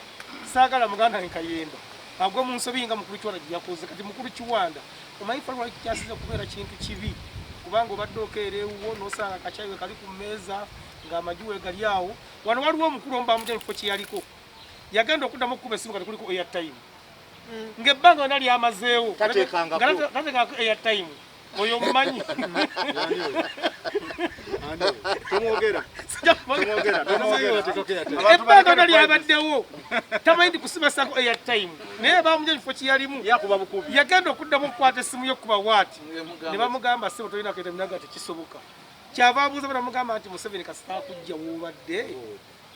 saagala muganda wange Kayemba agwe mu nsobi nga Mukulu Kiwanda gye yakoze. Kati Mukulu Kiwanda omanyi fa lwaki kyasize kubeera kintu kibi kubanga obadde okeera ewuwo n'osanga akacaayi we kali ku mmeeza ng'amagi we gali awo. Wano waliwo omukulu omu bamugya ekifo kye yaliko yagenda okuddamu okukuba essimu kati kuliko airtime ng'ebbanga lyonna lyamazeewo tateekangako airtime. Oyo omumanyi Tomwogera. Ebbanga lyonna lyabaddewo tamanyi nti kusibasako airtime naye bamugya ekifo kye yalimu yagenda okuddamu okukwata essimu ye okukuba waati ne bamugamba ssebo tolina airtime naga tekisoboka. Kyava abuuza bamugamba nti Museveni kasita akujja w'obadde.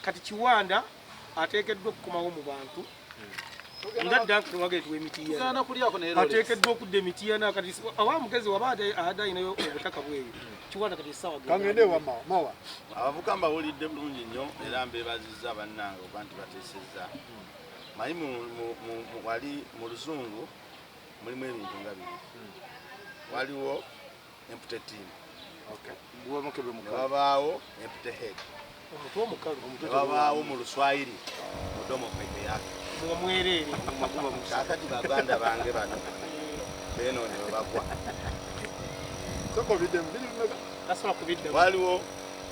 Kati Kiwanda ateekeddwa okukomawo mu bantu nga Duncan Wageti w'emitiyana ateekeddwa okudda emitiyana. Kati awa mugezi waba adde alinayo obutaka bweyo Kiwanda kati essaawa kangende wa Mawa. Abavuka mbawulidde bulungi nnyo era mbeebazizza bannange okuba nti bateesezza. Manyi wali mu Luzungu mulimu ebintu nga bibiri. Waliwo empty tin. Wabaawo empty head. Omutwe omukalu. Wabaawo mu Luswayiri mudomo peke yake. Omwereere. Kaakati baganda bange bano beenoone we bagwa. Soko biddemu biri bimeka? Tasobola kubiddamu. Waliwo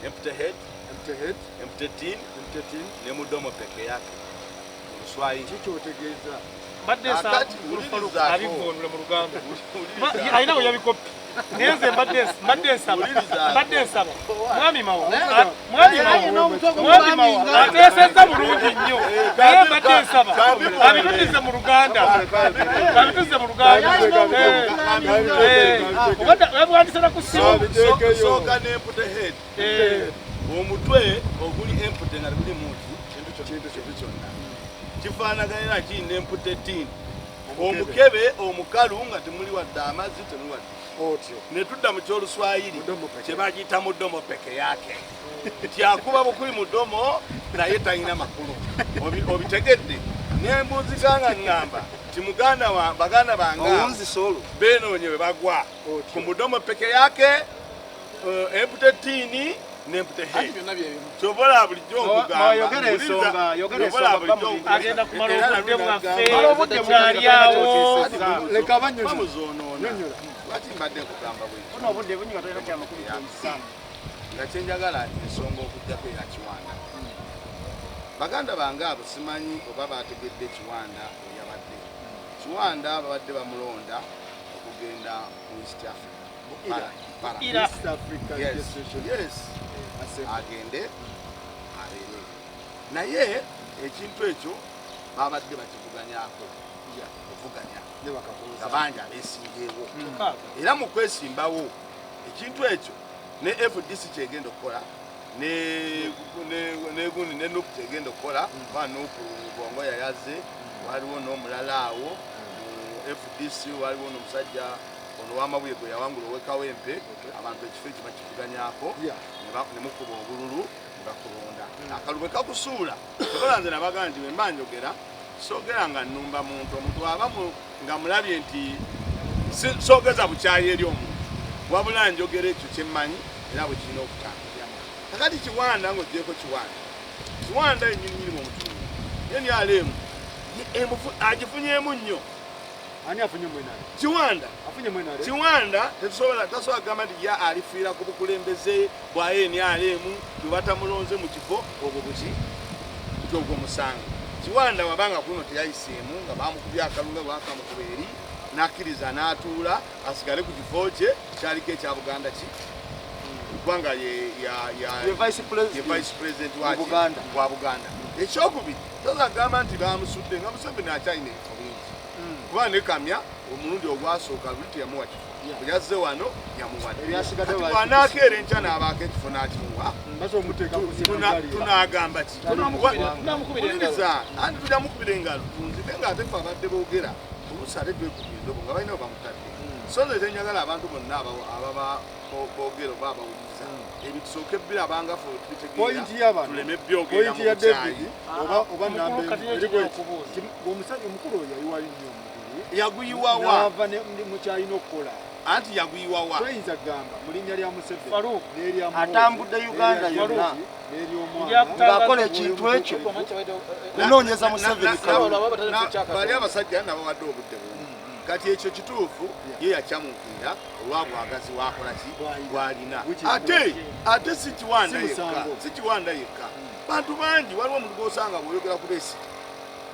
empty head, empty head, empty tin, empty tin ne mudomo peke yake mu Luswayiri. Kiki otegeeza? Mbadde nsaba abivvuunula mu Luganda. Alina we yabikopi. Naye nze mbadde nsaba Mwami Mawa ateesezza bulungi nnyo naye mbadde nsaba abituuze mu Luganda. Abituuze mu Luganda. Obadde na ku ssimu. Sooka ne empty head. Omutwe oguli empty nga teguli muntu kintu kyonna. Kifaanagana ki ne empty tin. Omukebe omukalu nga temuli wadde amazzi temuli wadde. Ne tudda mu ky'Oluswayiri kye bagiyita mudomo peke yake. Kyakuba bukubi mudomo naye talina makulu. Obitegedde ne mbuuzika nga ŋŋamba nti baganda bange beenoonye bwe bagwa ku mudomo peke yake, empty tin ne empty head. Kyobola bulijjo nkugamba. Agenda kumala obudde bwaffe kyali awo. Leka bannyonnyola. Bamuzoonoona. Lwaki mbadde nkugamba bwe ntyo? Obudde bungi nga tolina kyamakulu ky'oyisaamu. Nga kye njagala ensonga okuggyako eya Kiwanda. Baganda bange abo simanyi oba baategedde Kiwanda eyabadde. Kiwanda babadde bamulonda okugenda mu East Africa. East Africa. Yes. Agende abeere. Naye ekintu ekyo babadde bakivuganyaako. Okuvuganya. Nga bangi abeesimbyewo. Era mu kwesimbawo ekintu ekyo ne FDC kyegenda okukola, ne gundi ne NUP kyegenda okukola, kuba NUP Bongo yayaze, waliwo n'omulala awo mu FDC, waliwo n'omusajja ono w'amabuye gwe yawangula owekawempe. Abantu ekifo ekyo bakivuganyako, ne mukuba obululu ne bakulonda. Akalulu bwe kakusuula, tokola. Nze nabaga nti bwe mba njogera, soogera nga nnumba muntu. Omuntu aba nga mulabye nti soogeza bukyayi eri omuntu, wabula njogera ekyo kyemmanyi era bwe kirina okutambula. Kakati Kiwanda, ng'ogyeko Kiwanda, Kiwanda yennyininyini bwomutundu ye NRM agifunyeemu nnyo. Ani afunye mwenale? Kiwanda. Afunye mwenale. Kiwanda tetusobola, tasobola kugamba nti ya alifiira ku bukulembeze bwa NRM tebatamulonze mu kifo obwo buki nti ogwo musango. Kiwanda wabanga kuno teyayiseemu nga bamukubye akalunga, bakamukuba eri, n'akkiriza n'atuula asigale ku kifo kye kyaliko ekya Buganda ki, kubanga ye vice ye president vice president mu waki? Buganda. Wa Buganda. Ekyokubiri, toza kugamba nti bamusudde nga Museveni akyalina ebifo bingi, kuba ne Kamya omulundi ogwasooka luli teyamuwa kifo, bwe yazze wano yamuwadde. Ebyasigadde Kati bw'anaakeera enkya n'abaako ekifo n'akimuwa, basobola omuteeka ku secretariat. Tunaagamba ki? Tunamukubira engalo. Wuliriza, anti tujja mukubira engalo tunzibe nga ate fe abadde boogera oluusi ate twekubira endobo nga balina we bamutadde. So nze kyenjagala abantu bonna ababa boogera oba abawuliriza ebyo tusooke birabanga ffe tubitegeera, Point y'abantu, tuleme byogera point mu ya bukyayi. David oba Omukulu namba kati emu, ekiri eri bweti. okubuuza. Omusajja omukulu oyo yayiwayo nnyo omubiri Yaguyiwawa? n'ava mu kyalina okukola. Anti yaguyiwawa? Toyinza kugamba mu linnya lya Museveni Farouk. n'erya Muhoozi, Atambudde Uganda n'erya yonna. James, n'ery'omwana Ng'akola ekintu ekyo kunoonyeza Museveni kalulu. Bali abasajja nabawadde obudde bungi. Kati ekyo kituufu, ye yakyamuukirira olwabwagazi wakola ki bwalina. Which is Ate si Kiwanda Si yekka, musango. si Kiwanda yekka, bantu bangi. Waliwo omuntu gwosanga bw'oyogera ku Besigye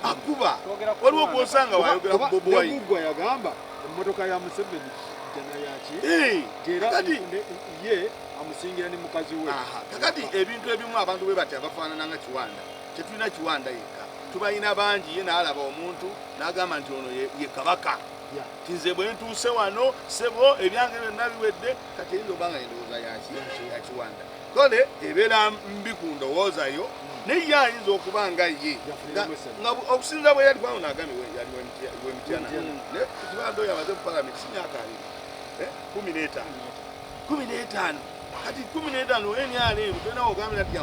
akuba, Twogera ku waliwo Kiwanda. gwosanga wayogera ku Bobi Wine. Neguggwa yagamba emmotoka ya Museveni jana yaki era Kakati ye amusingira ne mukazi we. Aha, kakati ebintu ebimu abantu bwe batya bafaanana nga Kiwanda. Tetulina Kiwanda yekka, tubalina bangi. Ye n'alaba omuntu n'agamba nti ono ye kabaka, ti nze bwe ntuuse wano sebo ebyange byonna biwedde. Kati eyinza oba nga endowooza yaki ya Kiwanda kole ebeera mbi ku ndowooza yo, naye ye ayinza okuba nga ye nga okusinza bwe yali, kubanga nagambye yali w'Emityana, naye Kiwanda oyo amaze mu palamenti si myaka 20, 15, 15. Kati 15 NRM tolina wogambira nti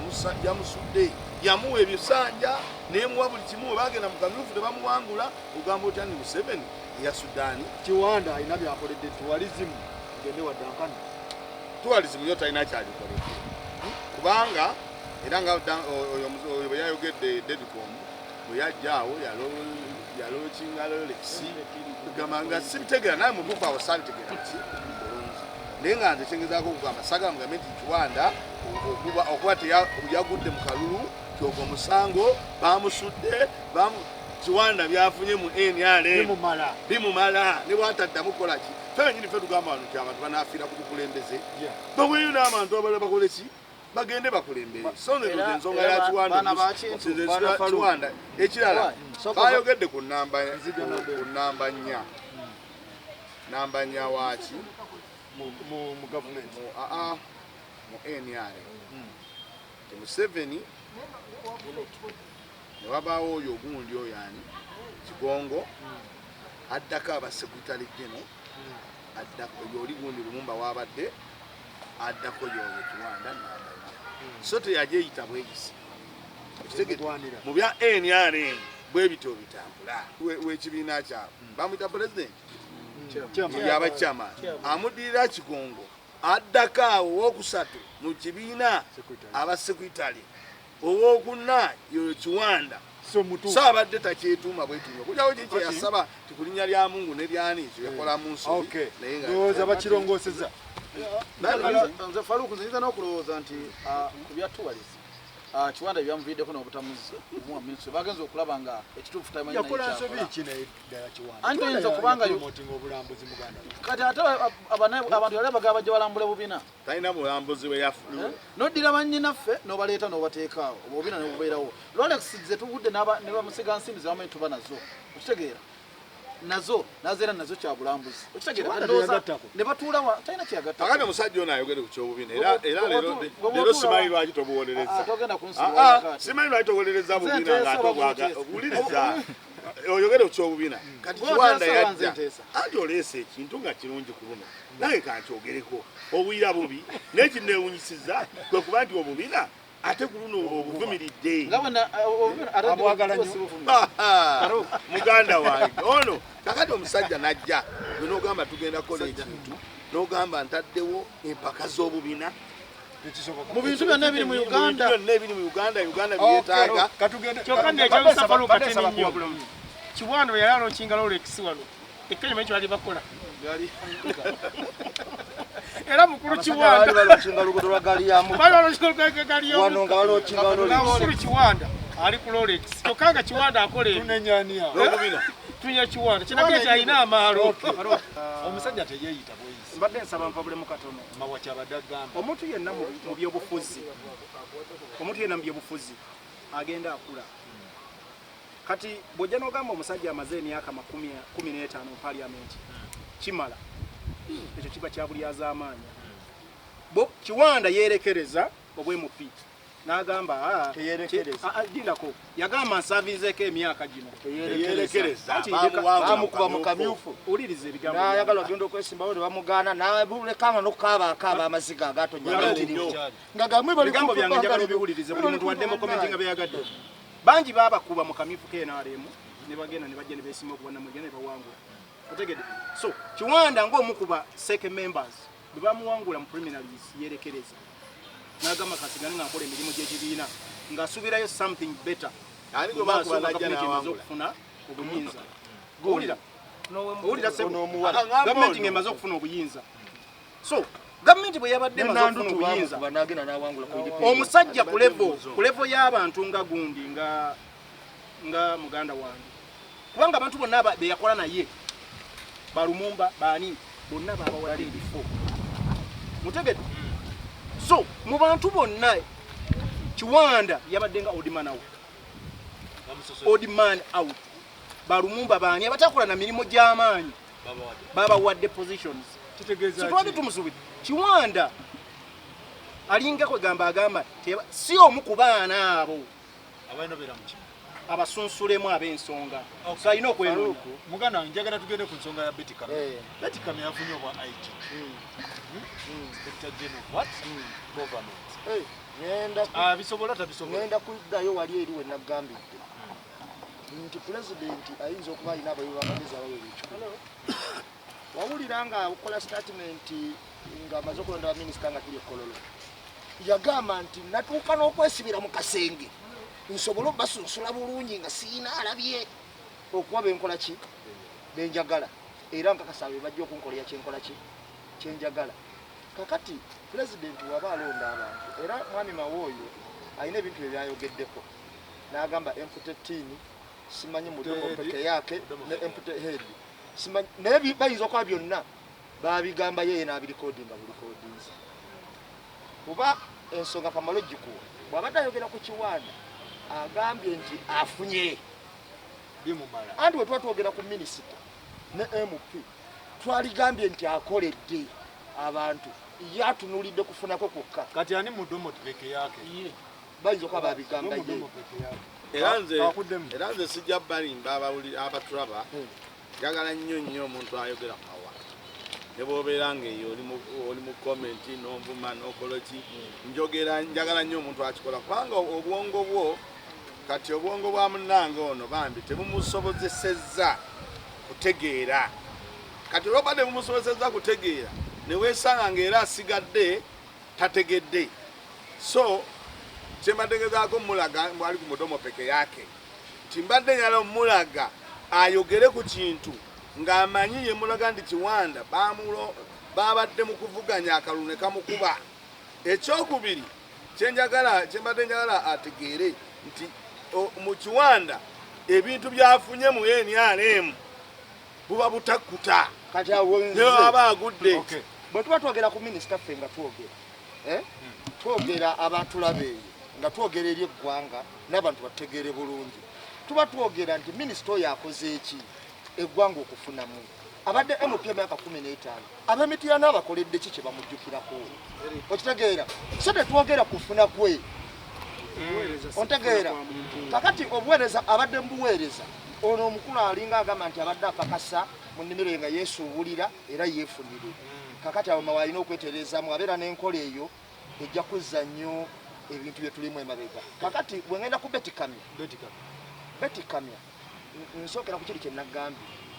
yamusudde, yamuwa ebisanja nemuwa buli kimu. We bagenda mu kamyufu tebamuwangula, ogamba otya ni Museveni eyasudde ani? Kiwanda alina byakoledde tourism, gende wa Dankano. Tourism yo talina kyalikoledde, kubanga era nga oyo bwe yayogedde, Dedicom bwe yajja awo yalaunchinga Rolex, gamba nga sibitegeera, naye mubuufu awo saabitegeera ki bulungi. Naye nga nze kyengezaako okugamba, sagala mugambe nti Kiwanda okuba yagudde mu kalulu kyogwo musango, bamusudde. Kiwanda byafunye mu NRM bimumala. Bimumala ne bwataddamu kukola ki. Ffe benyini ffe tugamba wano nti abantu banaafiira ku bukulembeze, baweeyo n'abantu abalala bakole ki, bagende bakulembere. So nze Era- ensonga era ya Kiwanda baana ba Kintu, nze baana Farouk. Kiwanda ekirala bayogedde ku namba, Nzija namba ku namba 4, namba 4 waaki mu gavumenti. Mu aa mu NRM ti Museveni ne wabaawo oyo ogundi oyo ani, Kigongo, addako aba secretary general, addako oyo oli gundi Lumumba wabadde, addako yoyo Kiwanda namba 4. So teyajeyita bweyisi. Okitegedde? Mugwanira. Mu bya NRM bwe bityo bitambula. W'ekibiina kyabwe bamuyita president. Chairman. Yaba chairman, amuddirira Kigongo, addako awo owokusatu mu kibiina Secretary. aba secretary, owokuna yoyo Kiwanda. So mutuufu. So abadde takyetuuma bwetuuma kujawo ki kyeyasaba ti ku linnya lya Mungu ne lyani ekyo yakola mu nsobi. Okay. Naye nga Ndowooza bakirongoseza. Nze Faruku, nze nyinza n'okulowooza nti ku bya tourism, Kiwanda byamuviiddeko n'obutamuzi omuwa minisitule bagenza okulaba nga ekituufu tamanyi naye Yakola kyakola. nsobi ki naye ddala Kiwanda? Anti oyinza kubanga Promoting obulambuzi muganda we. Kati ate abantu yali abagaba bajja balambule bubina. Talina bulambuzi bwe yafu Noddira bannyinaffe n'obaleeta n'obateeka awo obubina ne bubeerawo. Rolex ze tugudde ne bamusiga nsimbi zebamanyi tuba nazo, okitegeera? Nazo nazeera nazo kyabulambuzi. Okitegeera? Kiwanda Ndowooza teyagattako. ne batuula talina kyeyagattako. Kakati omusajja ono ayogere ku kyobubina, era era leero Gwe leero bw'otuula simanyi lwaki tobuwolereza. Ah, togenda Ah, kunsiba ah, kati. simanyi lwaki towolereza Nze bubina nteesa ng'ate oba obwaga gw'oteesa? wuliriza, oyogere ku kyobubina. Kati Gw'oteesa Kiwanda oba nze yajja nteesa? anti oleese ekintu nga kirungi ku luno, nange kankyogereko. Obuyira bubi, naye kinneewunyisiza kwe kuba nti obubina ate ku luno obuvumiridde. Nga bwe obubina ate Abwagala nnyo. sibuvumira. Muganda wange ono kakati omusajja najja gwe n'ogamba tugenda kukola ekintu, n'ogamba ntaddewo empaka z'obubina. Tekisoboka. Mu bintu byonna ebiri mu Mu Uganda. bintu byonna ebiri mu Uganda, Uganda byetaaga. Katugende. Kyokka nno ekyawusa Farouk katini nnyo. Kiwanda bwe yali alookinga Rolex wano ekkenya manyi kyebali bakola era mukulu Abasajja Kiwanda baali balookinga luguudo lwa gaali ya mukka. bali balookinga gaali Wano nga balookinga Rolex. Mukulu Kiwanda ali ku Rolex, kyokka nga Kiwanda akola ebyo. Tunenyania. N'obubina. Tunya Kiwanda kinagee kyalina amaalo. Omusajja teyeeyita bweyisi. Mbadde nsaba mpabulemu katono. Mawa kyabadde agamba. Omuntu yenna mu byobufuzi, omuntu yenna mu byobufuzi agenda akula. Kati bw'ojja n'ogamba omusajja amaze emyaka 15 mu parliament kimala, ekyo kiba kya bulyazaamaanyi. Bo Kiwanda yeerekereza obw'MP n'agamba Teyeerekereza. Lindako, yagamba nsavinzeeko emyaka gino. Teyeerekereza. Anti Bamuwangula Bamukuba mu kamyufu. Wuliriza ebigambo N'ayagala byange. ogenda okwesimbawo ne bamugaana, n'abulekanga n'okukaaba akaaba amaziga agatonya Nnyo. nga gamwe bali Ebigambo byange njagala obiwulirize, buli muntu wadde mu komenti nga byeyagadde. Bangi baabakuba mu kamyufu k'NRM ne bagenda ne bajja ne beesimba okuba namwegenda ne bawangula. Otegedde? So Kiwanda ng'omu ku ba SEC members bwe bamuwangula mu preliminaries yeerekereza n'agamba kasigane nga nkola emirimu gy'ekibiina ng'asuubirayo something better Ani gwe mu maaso bakuba nga n'ajja gavumenti emaze n'awangula? okufuna obuyinza. Owulira? Owulira ssebo? Omuwala. Gavumenti ng'emaze okufuna obuyinza. So gavumenti bwe yabadde emaze okufuna Nandutu obuyinza, bamukuba n'agenda n'awangula ku independent. omusajja ku level y'abantu nga gundi nga muganda wange, kubanga abantu bonna be yakola naye balumumba baani bonna babawadde ebifo, mutegedde? So mu bantu bonna Kiwanda yabadde nga odd man out, odd man out. Balumumba baani abatakola na mirimu gy'amaanyi babawadde positions. Kitegeeza So twali ki? tumusuubira Kiwanda alinga kwegamba agamba si omu ku baana abo Abalina obeera mu kimu. abasunsulemu ab'ensonga, so alina okwenoonya. Muganda wange, njagala tugende ku nsonga ya Betty Kamya. Eh. Betty Kamya yafunye obwa IGG. Inspector General of what? Government. Eh, Abisobola tabisobola? Ngenda kuddayo wali eri we nagambidde nti pulezidenti ayinza okuba alina abawi b'amagezi abawera 100. Wawulira nga okola statement ng'amaze okulonda baminisita nga tuli e Kololo, yagamba nti natuuka n'okwesibira mu kasenge nsobole obbasunsula bulungi nga siina alabye okuba benkola ki benjagala, era nkakasa be bajja okunkolera kyenkola ki kyenjagala. Kakati pulezidenti waba alonda abantu, era mwami Mawooyo alina ebintu bye byayogeddeko n'agamba empty tin, simanyi mudomo Head. peke yake ne empty head, simanyi naye bayinza okuba byonna babigamba yeye n'abirikodinga bulikodinzi kuba ensonga kamalo gikuwa. Bw'abadde ayogera ku Kiwanda agambye nti afunye Bimumala. Anti bwe tuba twogera ku minisita ne MP, twaligambye nti akoledde abantu, ye atunuulidde kufunako kwokka. Kati ani mudomo peke yake? Bayinza okuba babigamba ye. Mudomo peke yake. Era nze Kakuddemu. era nze sijja balimba abatulaba. Njagala nnyo nnyo omuntu ayogera mawa, ne bw'obeera ng'eyo oli mu comment n'onvuma n'okola ki, njogera njagala nnyo omuntu akikola, kubanga obwongo bwo kati obwongo bwa munnange ono bambi tebumusobozesezza kutegeera. Kati olwokuba tebumusobozesezza kutegeera, ne weesanga ng'era asigadde tategedde. So kyembadde ngezaako mulaga mwali ku mudomo peke yake nti mbadde njala omulaga ayogere ku kintu ng'amanyi ye mulaga nti Kiwanda babadde mu kuvuganya akalulu ne kamukuba. Ekyokubiri kyenjagala kyembadde njagala ategeere nti mu Kiwanda ebintu byafunye mu NRM buba butakkuta. Kati awo nze ne baba agudde. Okay. Bwe tuba twogera ku minisita ffe nga twogera, eh? Twogera abatulaba eyo, nga twogera eri eggwanga n'abantu bategeere bulungi, tuba twogera nti minisita oyo akoze eki? Eggwanga okufunamu. Abadde MP emyaka 15. Ab'Emityana abakoledde ki kye bamujjukirako? Okitegeera? So tetwogera kufuna kwe. Ontegeera? Kakati obuweereza abadde mu buweereza. Ono omukulu alinga agamba nti abadde apakasa mu nnimiro ye nga yeesuubulira era yeefunire. Kakati awo Mao alina okwetereezaamu, abeera n'enkola eyo ejja kuzza nnyo ebintu bye tulimu emabega. Kakati bwe ngenda ku Betty Kamya. Betty Kamya nsookera ku kiri kye nagambye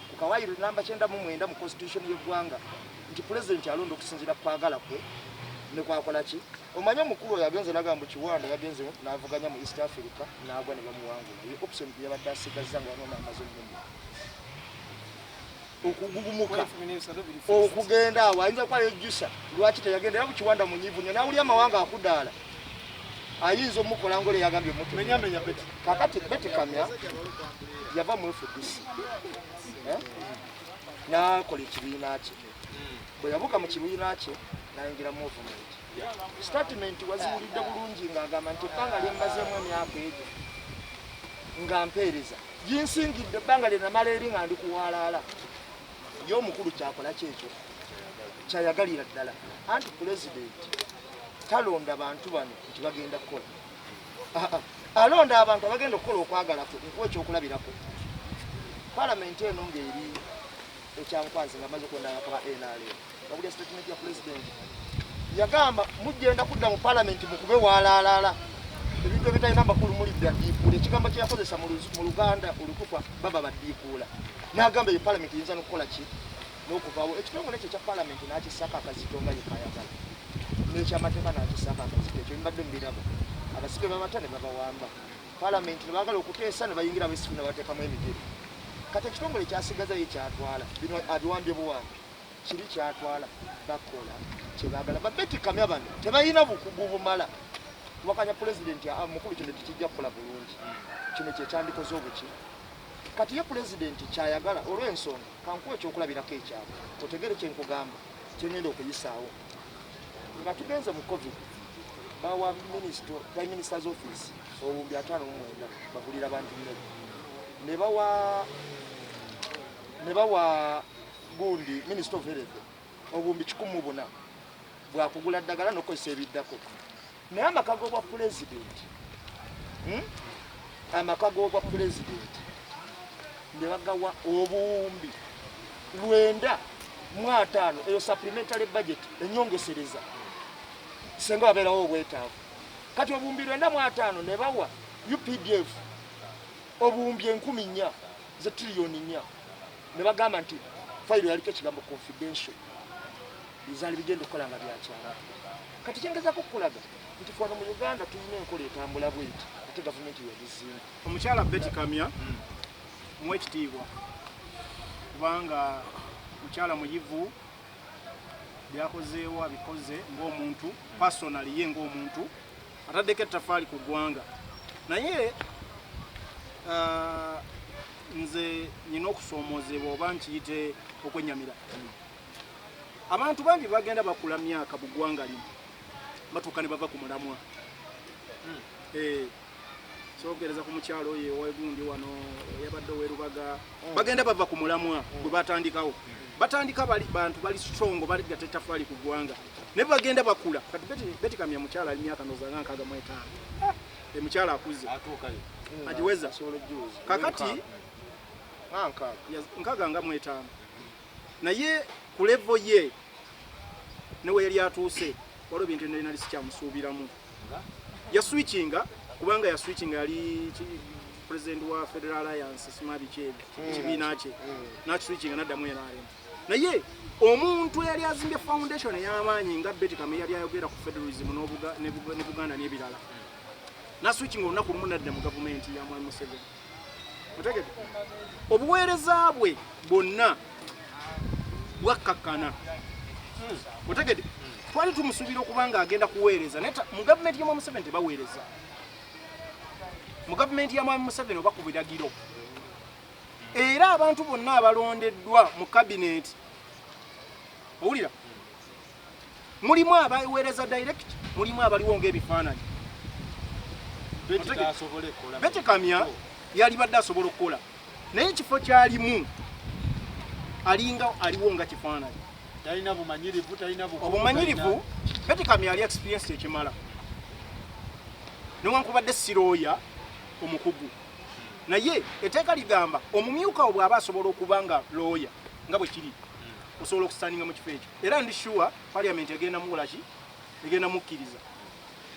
ku kawaayiro namba 99 mu constitution y'eggwanga nti pulezidenti alonda okusinziira ku kwagala kwe ne kwakola ki. Omanyi omukulu oyo agenze n'agamba mbu Kiwanda yagenze n'avuganya mu East Africa n'agwa ne bamuwangula. Ye option gye yabadde asigazza nga waliwo n'amaze omunyumya okugugumuka okugenda awo ayinza kuba yejjusa lwaki teyagenda era Kiwanda munyiivu nnyo n'awulira amawanga akudaala ayinza omukola ngole yagambye omutu. Kakati Betty Kamya yava mu FDC n'akola ekibiina kye. Bwe yabuuka mu kibiina kye n'ayingira movement. Statement waziwulidde bulungi ng'agamba nti ebbanga lye mmazeemu emyaka egyo nga mpeereza ginsingidde ebbanga lye namala eri nga ndi kuwalaala. Ye omukulu kyakola kyekyo kyayagalira ddala. Anti pulezidenti talonda bantu bano nti bagenda kukola. Alonda abantu abagenda okukola okwagala kwe. Nkuwa ekyokulabirako. Palamenti eno ng'eri ekyankwanzi nga maze okulonda ababaka ba NRM. Wabulya statement ya pulezidenti yagamba mugenda kudda mu palamenti mukube walaalaala ebintu ebitalina makulu muli byaddiikuula. Ekigambo kye yakozesa mu Luganda olutufa baba baddiikuula. N'agamba eyo palamenti eyinza n'okukola ki n'okuvaawo. Ekitongole ekyo ekya palamenti n'akissaako akazito nga ye kayagala n'ekyamateeka n'akissaako akazito. Ekyo mbadde mubiraba. Abasibe babata ne babawamba. Palamenti ne baagala okuteesa ne bayingira abesifu ne bateekamu emigere. Kati ekitongole kyasigaza ye kyatwala bino abiwambye buwambi. Kiri kyatwala bakola kye baagala. Ba Betty Kamya bano tebalina bukugu bumala kuwakanya pulezidenti mukulu kino tekijja kukola bulungi. Kino kye kyandikoze obuki. Kati ye pulezidenti kyayagala olw'ensonga kankuwa ekyokulabirako ekyabwe otegere kye nkugamba kye ngenda okuyisaawo. Nga tugenze mu COVID bawa Prime Minister's office obuwumbi 59 bagulira bantu mmere. Ne bawa gundi Minister of Health obuwumbi 104 bwakugula ddagala n'okukozesa ebiddako. Naye amaka g'obwa pulezidenti, amaka g'obwa pulezidenti ne bagawa obuwumbi 950, eyo supplementary budget enyongesereza senga wabeerawo obwetaavu. Kati obuwumbi 950 ne bawa UPDF obuwumbi 4,000 ze triliyoni 4, ne bagamba nti fayiro yaliko ekigambo confidential ezaali bigenda okukola nga byakyala. Kati kyengezaako okukulaga nti wano mu Uganda tulina enkola etambula bweti ate gavumenti yagizimba. Omukyala Betty Kamya muwe ekitiibwa kubanga mukyala muyivu, byakozeewo abikoze ng'omuntu personally, ye ng'omuntu ataddeko ettafaali ku ggwanga. Naye nze nina okusoomoozebwa oba nkiyite okwennyamira. Abantu bangi bagenda bakula myaka mu ggwanga lino batuuka ne bava ku mulamwa. Sogereza ku mukyalo oyo owegundi wano yabadde owerubaga, bagenda bava ku mulamwa gwe batandikawo. Batandika bali bantu bali strong, bali gatettafaali ku ggwanga, naye bagenda bakula. Kati Betty Kamya mukyala ali myaka ndowooza nga 65. Mukyala akuze agiweza kakati 65, naye ku level ye ne we yali atuuse waliwo ebintu ebinali nali sikyamusuubiramu. Yaswitchinga kubanga yaswitchinga yali president wa Federal Alliance sima biki ebyo ekibiina kye n'akiswitchinga n'addamu NRM. Naye omuntu eyali azimbye foundation ey'amaanyi nga Betty Kamya yali ayogera ku federalism ne Buganda n'ebirala, n'aswitchinga olunaku lumu n'adda mu gavumenti ya Mwami Museveni. Otegedde? Obuweereza bwe bwonna bwakkakkana. Otegedde? Twali tumusuubira okuba nga agenda kuweereza, naye mu gavumenti ya Mwami Museveni tebaweereza. Mu gavumenti ya Mwami Museveni oba ku biragiro. Era abantu bonna abalondeddwa mu kabineeti, owulira, mulimu abaweereza direct, mulimu abaliwo ng'ebifaananyi. Betty Kamya yalibadde asobola okukola, naye ekifo kyalimu Alinga aliwo nga kifaananyi. Talina bumanyirivu, talina bukugu, Obumanyirivu, Betty Kamya ali experience ekimala. Newankubadde si looya omukugu, naye etteeka ligamba omumyuka wo bw'aba asobola okuba nga looya nga bwe kiri, osobola okusitandinga mu kifo ekyo. Era ndi sure parliament egenda mukola ki, egenda mukkiriza.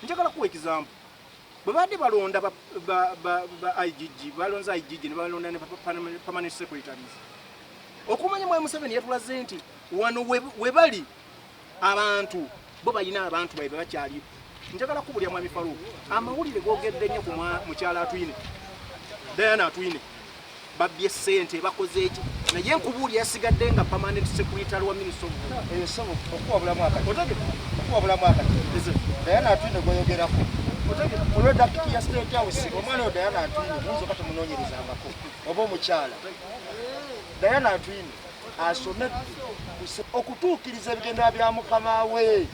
Njagala kuwa example. Bwe badde balonda ba IGG, balonze IGG ne balonda ne permanent secretaries. Okumanya Mwami Museveni yatulaze nti wano we bali abantu bo balina abantu baibwe bakyali. Njagala kubulya Mwami Farouk, amawulire googedde nnyo ku mukyala Atwine, Diana Atwine, babbye ssente, bakoze eki, naye nkubuulya yasigadde nga permanent secretary wa Minister of Health. Eyo ssebo okuwabulamu akati. Otegedde? Okuwabulamu akati. Eze. Diana Atwine gweyogerako. Otegedde? Product ya State House, omwana oyo Diana Atwine muyinza oba temunoonyerezangako oba omukyala. Diana Atwine asomedde okutuukiriza ebigendera bya mukama we.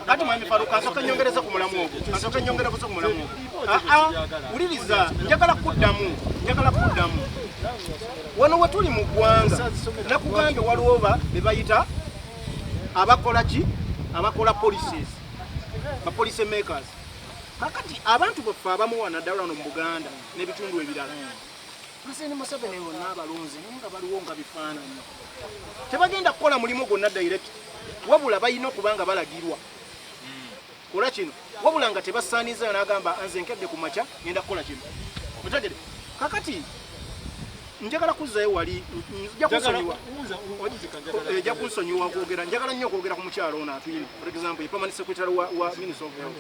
Kati Mwami Farouk, asooka nnyongereze ku mulamu ogwo. Asooka nnyongereze ku mulamu ogwo. Wuliriza, njagala kuddamu, njagala kuddamu. Wano we tuli mu ggwanga, nakugambye waliwo be bayita abakola ki? Abakola policies, ba policy makers. Kakati abantu baffe abamu wano naddala wano mu Buganda n'ebitundu ebirala, President Museveni bonna abalonzi naye nga baliwo nga bifaananyi, tebagenda kukola mulimu gwonna direct, wabula balina okuba nga balagirwa kola kino, wabula nga tebasaaniza n'agamba nze nkedde ku makya ngenda kukola kino. Otegere? Kakati njagala kuzzayo wali, nja kunsonyiwa, ejja kunsonyiwa okwogera, njagala nnyo okwogera ku mukyalo ono Atwine. For example, ye permanent secretary wa Minister of Health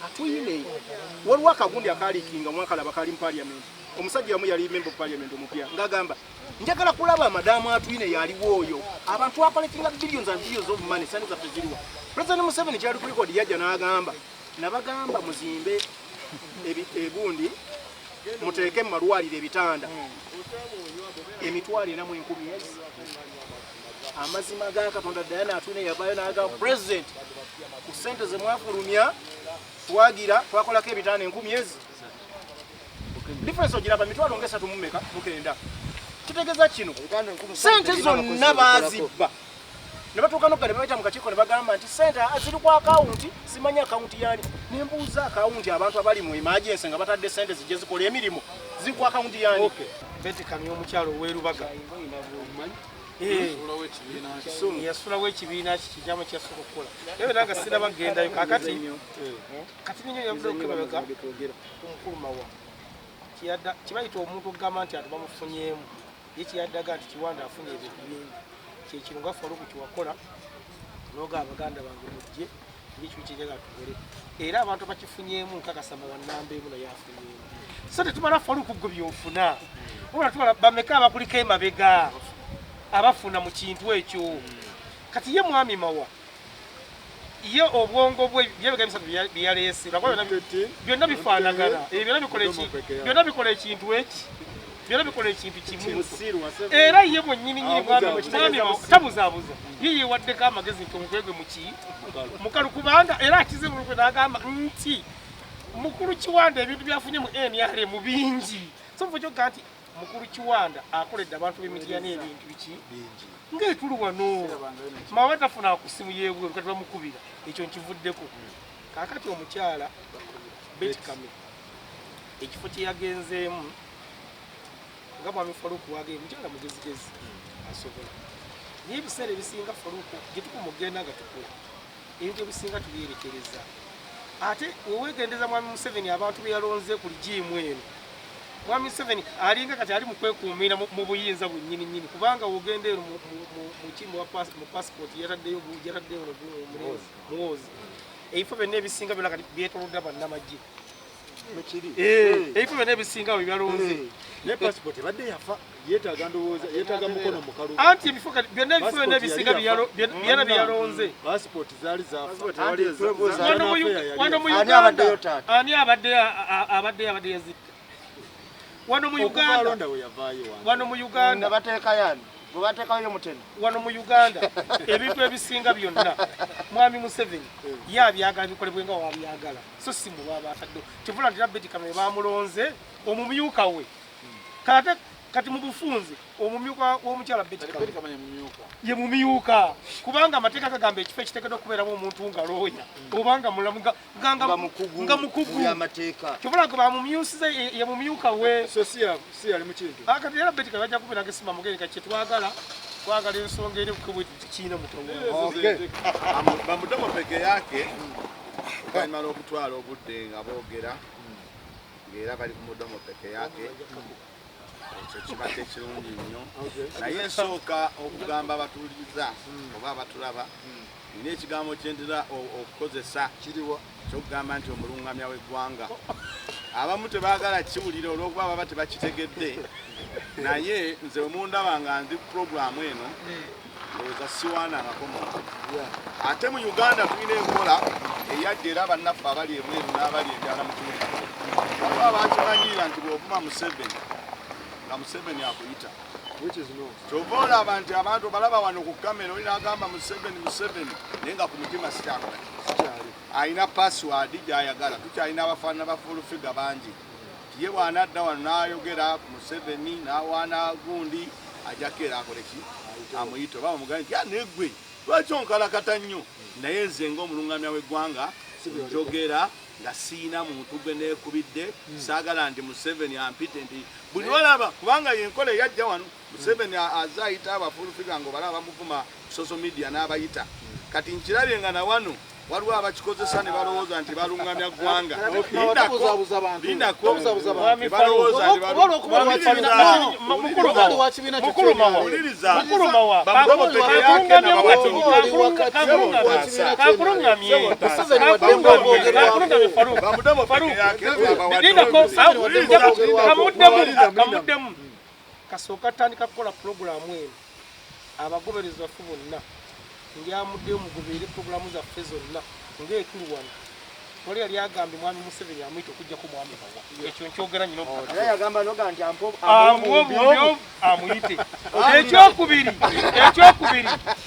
Atwine. Waliwo akagundi akaliikinga mwakalaba kali mu parliament. Omusajja wamu yali member of parliament omupya ng'agamba njagala kulaba madamu Atwine yaliwo oyo. Abantu acollectinga billions and billions of money, sente zaffe ziriwa? President Museveni kyali ku record, yajja n'agamba nabagamba muzimbe egundi, muteeke mu malwaliro ebitanda 401,000 ezi. Amazima ga Katonda, Diana Atwine yavaayo n'agamba president, ku ssente ze mwafulumya twagira twakolako ebitanda 1000 ezi. Difference ogiraba, mitwalo nga esatu mu meka mukenda. Kitegeeza kino, Ebitanda 3000 sente terina zonna abakozi baazibba ne batuuka nokka ne babayita mu kakiiko ne bagamba nti sente ziri ku akawunti, simanyi akawunti yani. Nembuuza, akawunti abantu abali mu emergency nga batadde sente zijje zikola emirimu ziri ku akawunti yani? Betty Kamya, omukyalo ow'erubaga yasulawo ekibiina kikyama kyasooka okukola, naye nanga sinaba kugendayo. Kakati kati ninyo yavudde okukebabega ku mukulu Mawa. Kibayita omuntu okugamba nti ati bamufunyeemu, ye kiyaddaga nti Kiwanda afunye ebintu bingi, kyekino nga Faluku kiwakola noga abaganda bange mujje ekibi kyenjagala tukole, era abantu bakifunyeemu. Nkakasa Mawa namba emu naye afunyeemu. So tetumala Faluku gwe byofuna, wabula tumala bameka abakuliko emabega abafuna mu kintu ekyo. Kati ye mwami Mawa, ye obwongo bwe byebega bisatu byeyaleese lwakuba byonna bifaanagana. Byonna bikola ekintu eki, byonna bikola ekintu kimu. Era ye mwennyini nyini mwami tabuzaabuza, ye yewaddeko amagezi nti omutwe gwe muki mukalu, kubanga era akize mulukwe n'agamba nti mukulu Kiwanda ebintu byafunye mu NRM bingi. So mufo kyokka nti mukulu Kiwanda akoledde abantu b'Emityana ebintu biki ng'etuli wano, Mawa tafuna ku simu yeebweru, kati bamukubira. Ekyo nkivuddeko. Kaakati omukyala Betty Kamya, ekifo kye yagenzeemu nga mwami Faluku wagee, mukyala mugezigezi asobola, naye ebiseera ebisinga Faluku gye tukumugenda nga tukula ebintu ebisinga tubyerekereza. Ate wewegendeza mwami Museveni abantu be yalonze ku regime eno, mwami Museveni alinga kati ali mu kwekuumira mu buyinza bwennyini nnyini, kubanga wogenda eno mu passport yataddeyo yataddeyo Muhoozi. Ebifo byonna ebisinga byonna kati byetolodde bannamagye. Ebifo byonna ebisinga bwe byalonze. Naye passport ebadde yafa, yeetaaga, ndowooza yeetaaga mukono mukalu. Anti ebifo kati byonna, ebifo byonna ebisinga byonna byeyalonze. Passport zaali zafa. Wano mu Ani Uganda abaddeyo taata? Ani abadde yazitta wano mu Uganda? Alonda we yavaayo wange. Wano mu Uganda. Bateekayo ani? Bwe bateekayo muteno. Wano mu Uganda ebintu ebisinga byonna mwami Museveni ye abyagala bikolebwe nga wabyagala, so si mu baba ataddewo. Kivula nti Betty Kamya bamulonze omumyuka we kate. Kati mu bufunze omumyuka w'omukyala Betty Kamya ye mumyuka, kubanga amateeka gagamba ekifo ekiteekeddwa okubeeramu omuntu nga looya obanga mulamu nga mukugu kyobula nga bamumyusiza ye mumyuka we. So si yali mu kintu. Kati era Betty Kamya bajja kubeera ng'essima mugere kye twagala twagala ensonga eri kiina mutawa. Bamudomo peke yake oluvannyuma lw'okutwala obudde nga boogera ng'era bali ku mudomo peke yake, ekyo kibadde kirungi nnyo. Naye nsooka okugamba abatuwuliriza oba abatulaba, nina ekigambo kye ntera okukozesa ky'okugamba nti omulungamya w'eggwanga. Abamu tebaagala kiwulira olw'okuba baba tebakitegedde, naye nze bwe mundaba nga ndi puroguramu eno ndowooza siwaanangako muntu. Ate mu Uganda tulina enkola eyajja era bannaffe abali ebweru n'abali ebyala mu kiwuliro. Waliwo abakimanyiira nti bw'ovuma Museveni nga Museveni akuyita. Kyova olaba nti abantu balaba wano ku kamera oli n'agamba Museveni Museveni, naye nga ku mutima sikyakola. Alina password gy'ayagala. Tukyalina abafaanana ba full figure bangi. Ye bw'anadda wano n'ayogera ku Museveni n'awaana gundi ajjako era akole ki? Amuyite oba bamugambe nti neggwe lwaki onkalakata nnyo. Naye nze ng'omulungamya w'eggwanga njogera nga siina muntu gwe neekubidde, saagala nti Museveni ampite nti buli lwalaba, kubanga yenkola eyajja wano Museveni azze ayita aba full figure ng'obalaba bamuvuma social media n'abayita. Kati nkirabye nga na wano waliwo abakikozesa ne balowooza nti balungamya ggwanga. Lindako ne balowooza nti Kamuddemu kasooka tandika kukola pulogulaamu eno abagoberezi baffe bonna ndyamuddeyo mugoberere pulogulaamu zaffe zonna ng'etuli wano. Wali yali agambye mwami Museveni amuyita okuggyako mwami Bawa, ekyo nkyogera nnyo. N'obukakafu amuyite. Ekyokubiri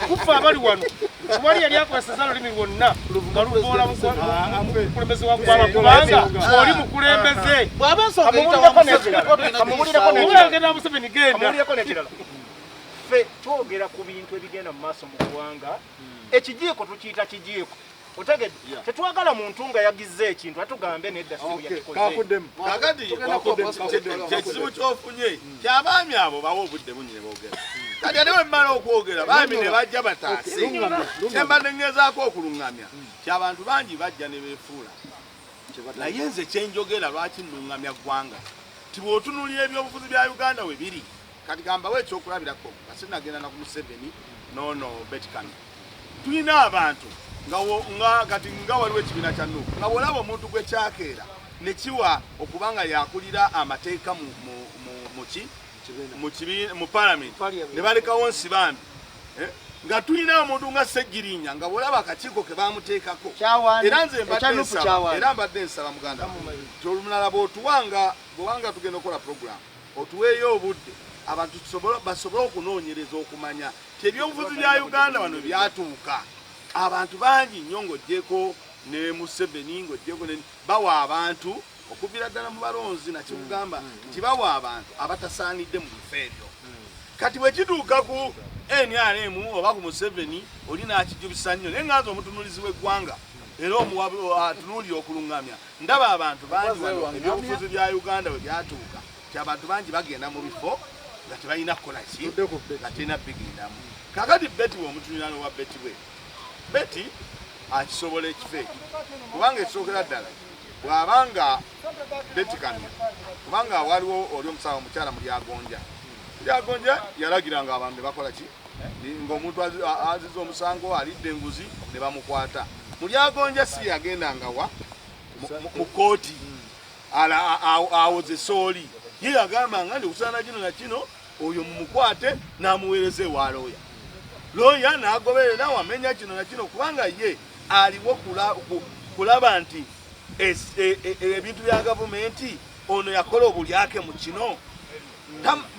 kufa abali wano wali yali akozesa olulimi lwonna nga luvoola mukulembeze wa ggwanga, kubanga oli mukulembeze. Genda Museveni genda. Ffe twogera ku bintu ebigenda mu maaso mu ggwanga, ekijiiko tukiyita kijiiko. Otegedde? Tetwagala muntu nga yagize ekintu atugambe nedda si yakikoze. Kakati ekizibu ky'ofunye ky'abaami abo bawa obudde bungi ne boogera. Kati ate bwe mmala okwogera baami ne bajja bataase. Kye mbadde ngezaako okulungamya ky'abantu bangi bajja ne beefuula. Naye nze kye njogera lwaki nnungamya ggwanga ti bw'otunuulira ebyobufuzi bya Uganda we biri. Kati gambawo ekyokulabirako nga sinnagenda na ku Museveni n'ono Betty Kamya. Tulina abantu nga kati nga waliwo ekibiina kya NUP nga bw'olaba omuntu gwe kyakeera ne kiwa okubanga yakulira amateeka mu parliament ne balekawo Nsibambi, nga tulina omuntu nga Ssegirinya nga bw'olaba akakiiko ke baamuteekako. Era nze mbadde nsaba muganda nti olulala bw'otuwanga bw'obanga tugenda okukola program otuweeyo obudde abantu basobole okunoonyereza okumanya ti ebyobufuzi bya Uganda wano byatuuka. Abantu bangi nnyo ng'oggyeko ne Museveni ng'oggyeko ne bawa abantu okuviira ddala mu balonzi nakikugamba nti bawa abantu abatasaanidde mu bifo ebyo. Kati bwe kituuka ku NRM oba ku Museveni oli n'akijubisa nnyo, naye nga nze omutunuulizi w'eggwanga era atunuulira okulungamya ndaba abantu bangi wano ebyobufuzi bya Uganda bwe byatuuka ti abantu bangi bagenda mu bifo nga tebalina kukola ki nga terina bigendamu. Kakati Betty bw'omutunuulira n'owa Betty we, Betty akisobola ekifo ekyo kubanga ekisookera ddala bw'abanga Betty Kamya, kubanga waliwo oli omusawo omukyala Mulyagonja. Mulyagonja yalagiranga abantu ne bakola ki ng'omuntu aziza omusango alidde enguzi ne bamukwata. Mulyagonja si yagendanga wa mu kkooti awozesa oli, ye yagambanga nti okusaana kino na kino oyo mumukwate n'amuweereza ewa looya, looya n'agoberera wamenya kino na kino, kubanga ye aliwo kulaba nti ebintu bya gavumenti ono yakola obulyake mu kino.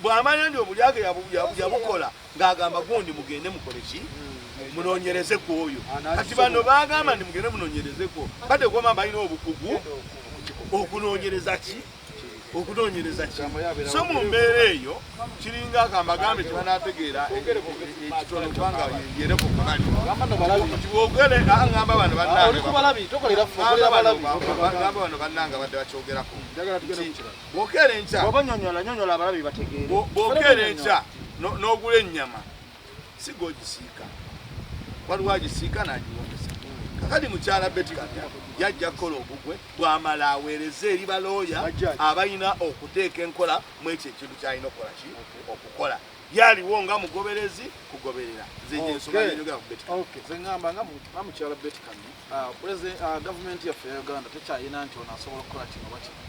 Bw'amanya nti obulyake yabukola ng'agamba gundi mugende mukole ki munoonyereze ku oyo. Kati bano bagamba nti mugende munoonyereze ku badde kuba balina obukugu okunoonyereza ki. Okunoonyereza ki? So mu mbeera eyo kiringa akambagambe tebanategeera ekitono kubanga yerevo kubali bwogere ngamba bano bannangamba bano bannange badde bakyogerako bwokeera enkya bwokeera enkya n'ogula ennyama si gw'ogisiika waliwo agisiika n'agiwomesa. Kakati mukyala Betty Kamya yajja kukola ogugwe bw'amala aweereze eri balooya abalina okuteeka enkola mu ekyo ekintu ky'alina okukola ki okukola. Yaliwo nga mugoberezi kugoberera. Nze gy'ensonga gye njogera ku Betty Kamya. Nze ngamba nga mukyala Betty Kamya, gavumenti yaffe ya Uganda tekyalina nti ono asobola okukola kino oba kino.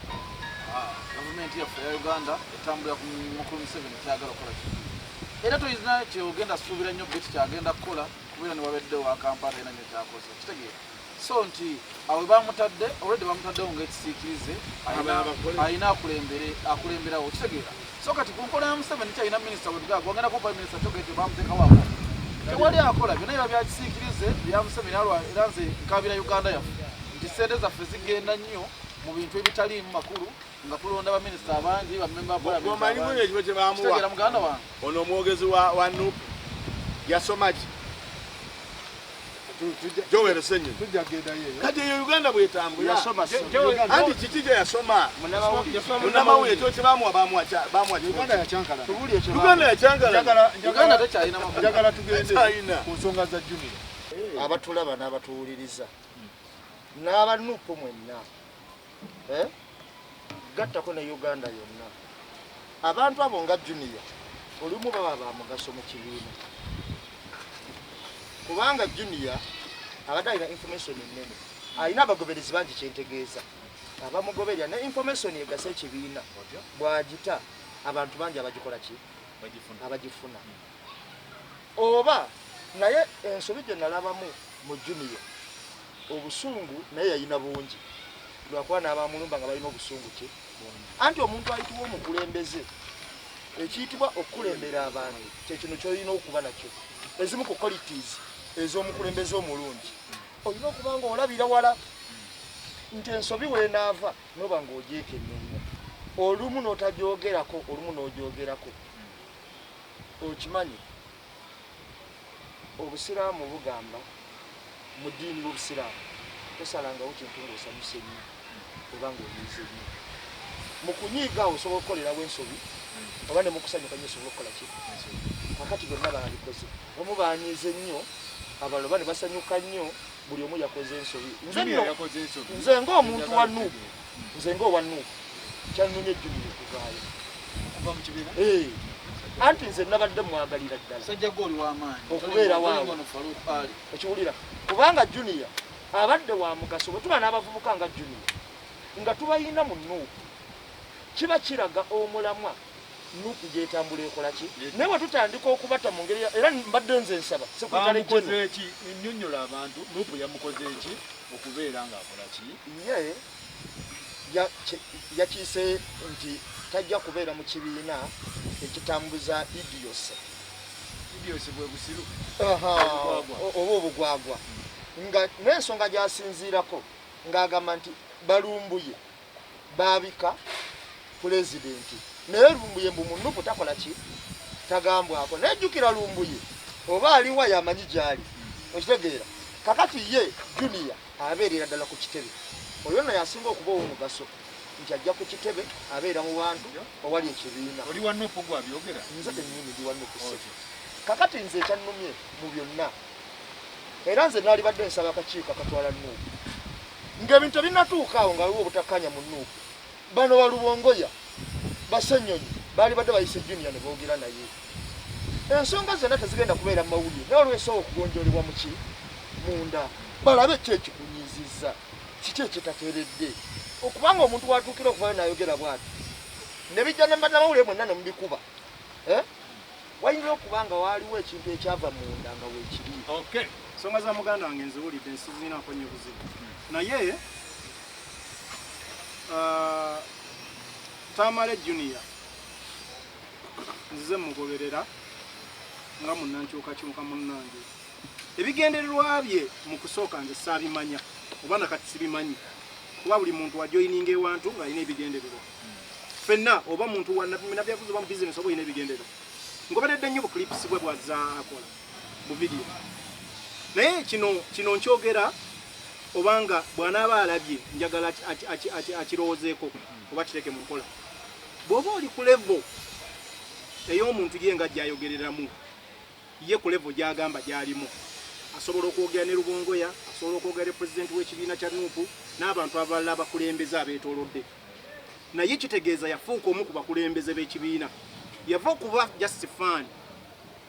Gavumenti yaffe ya Uganda etambulira ku Mukulu Museveni kyagala okukola kino. Era toyina kyogenda suubira nnyo Betty kyagenda kukola kubeera ne wabedde wa Kampala talina nnyo kyakoze. Kitegeera. So nti awo bamutadde already bamutaddewo ng'ekisiikirize alina akulemberawo. Kitegeera. So kati ku nkola ya Museveni kyalina minisita bwe wagenda kuba minisita kyogedde bamuteekawo akola. Tewali akola byonna biba bya kisiikirize bya Museveni era nze nkaabira Uganda yaffe nti ssente zaffe zigenda nnyo mu bintu ebitaliimu makulu nga tulonda baminisita abangi bammemba ba Omanyi buli ekifo kye bamuwa. Muganda wange. Ono omwogezi wa NUP yasoma ki? Joel Ssenyonyi. Kati eyo Uganda bw'etambula. Anti kiki gye yasoma? Munnamawulire kyo kye bamuwa bamuwa Uganda yakyankalana. Uganda yakyankalana. Uganda tekyalina makulu. Njagala tugende ku nsonga za Junior. Abatulaba n'abatuwuliriza n'aba NUP mwenna gattako ne Uganda yonna. Abantu abo nga Junior olumu baba ba mugaso mu kibiina kubanga Junior abadde alina information ennene, alina abagoberezi bangi kyentegeeza abamugoberera ne information egasa ekibiina bw'agita abantu bangi abagikola ki abagifuna. Oba naye ensobi gye nalabamu mu Junior obusungu naye yalina bungi lwakuba n'abamulumba nga balina obusungu ki anti omuntu ayitibwa omukulembeze ekiyitibwa okukulembera abantu kyekino kyolina okuba nakyo. Ezimu ku qualities ez'omukulembeze omulungi olina okuba nga olabira wala nti ensobi weenaava noba ng'ogyekenneenya olumu n'otagyogerako olumu n'ogyogerako. Okimanyi obusiraamu bugamba mu ddiini y'obusiraamu tosalangawo kintu ng'osanyuse nnyo oba ng'onyiize nnyo. Mu kunyiiga awo osobola okukolerawo ensobi oba ne mu kusanyuka nnyo osobola okukola ki. Kakati byonna baabikoze, abamu banyiize nnyo abalala oba ne basanyuka nnyo, buli omu yakoze ensobi. Nze ng'omuntu wa NUP, nze ng'owa NUP kyannumye Junior okuvaayo anti nze nabadde mwagalira ddala okubeera waawo okiwulira kubanga Junior abadde wa mugaso. Bwe tuba n'abavubuka nga Junior nga tubayina mu NUP kiba kiraga omulamwa NUP gyetambula ekola ki, naye bwe tutandika okubata mu ngeri era mbadde nze nsaba Secretary General nnyonnyola abantu NUP yamukoze ki okubeera ng'akola ki. Ye yakiise nti tajja kubeera mu kibiina ekitambuza idiocy. Idiocy bwe busiru oba obugwagwa nga n'ensonga gy'asinziirako ng'agamba nti balumbuye baabika pulezidenti naye Lumbuye mbu mu NUP takola ki tagambwako. Naye jjukira Lumbuye oba aliwa yamanyi gy'ali okitegeera. Kakati ye Junior abeerera ddala ku kitebe oyo nno yasinga okuba ow'omugaso nti ajja ku kitebe abeera mu bantu owali ekibiina. Oli wa NUP gwabyogera? Nze kennyini ndi wa NUP. Kakati nze ekyannumye mu byonna era nze naalibadde nsaba akakiiko akatwala NUP ng'ebintu ebinatuuka awo nga waliwo obutakkaanya mu NUP bano balubongoya basenyonyi baali badde bayise Junior ne boogera naye. Ensonga zonna tezigenda kubeera mu mawulire naye waliwo esobola okugonjoolebwa mu ki munda balabe ki ekikunyizizza kiki ekitateredde okubanga omuntu watuukira okuvayo n'ayogera bw'ati ne bijja ne bannamawulire mwenna ne mubikuba wayinza okuba nga waaliwo ekintu ekyava munda nga weekiri. Ensonga za muganda wange nziwulidde nsiziinaako nnyo buzibu naye Tamale Junior nzize mugoberera nga munnankyukakyuka munnange. Ebigendererwa bye mu kusooka nze saabimanya oba nakati sibimanyi kuba buli muntu ajoyininga ewantu ng'alina ebigendererwa. Ffenna oba muntu wa nabyafuzi oba mu bizinesi oba olina ebigendero, ngoberedde nnyo bu clips bwe bwazza akola bu video, naye kino nkyogera obanga bw'anaaba alabye, njagala akirowoozeeko oba kiteeke mu nkola. Bw'oba oli ku level ey'omuntu ye nga gy'ayogereramu, ye ku level gy'agamba gy'alimu, asobola okwogera ne Lubongoya, asobola okwogera ne pulezidenti w'ekibiina kya NUP n'abantu abalala abakulembeze abeetoolodde, naye kitegeeza yafuuka omu ku bakulembeze b'ekibiina. Yava okuba just fan,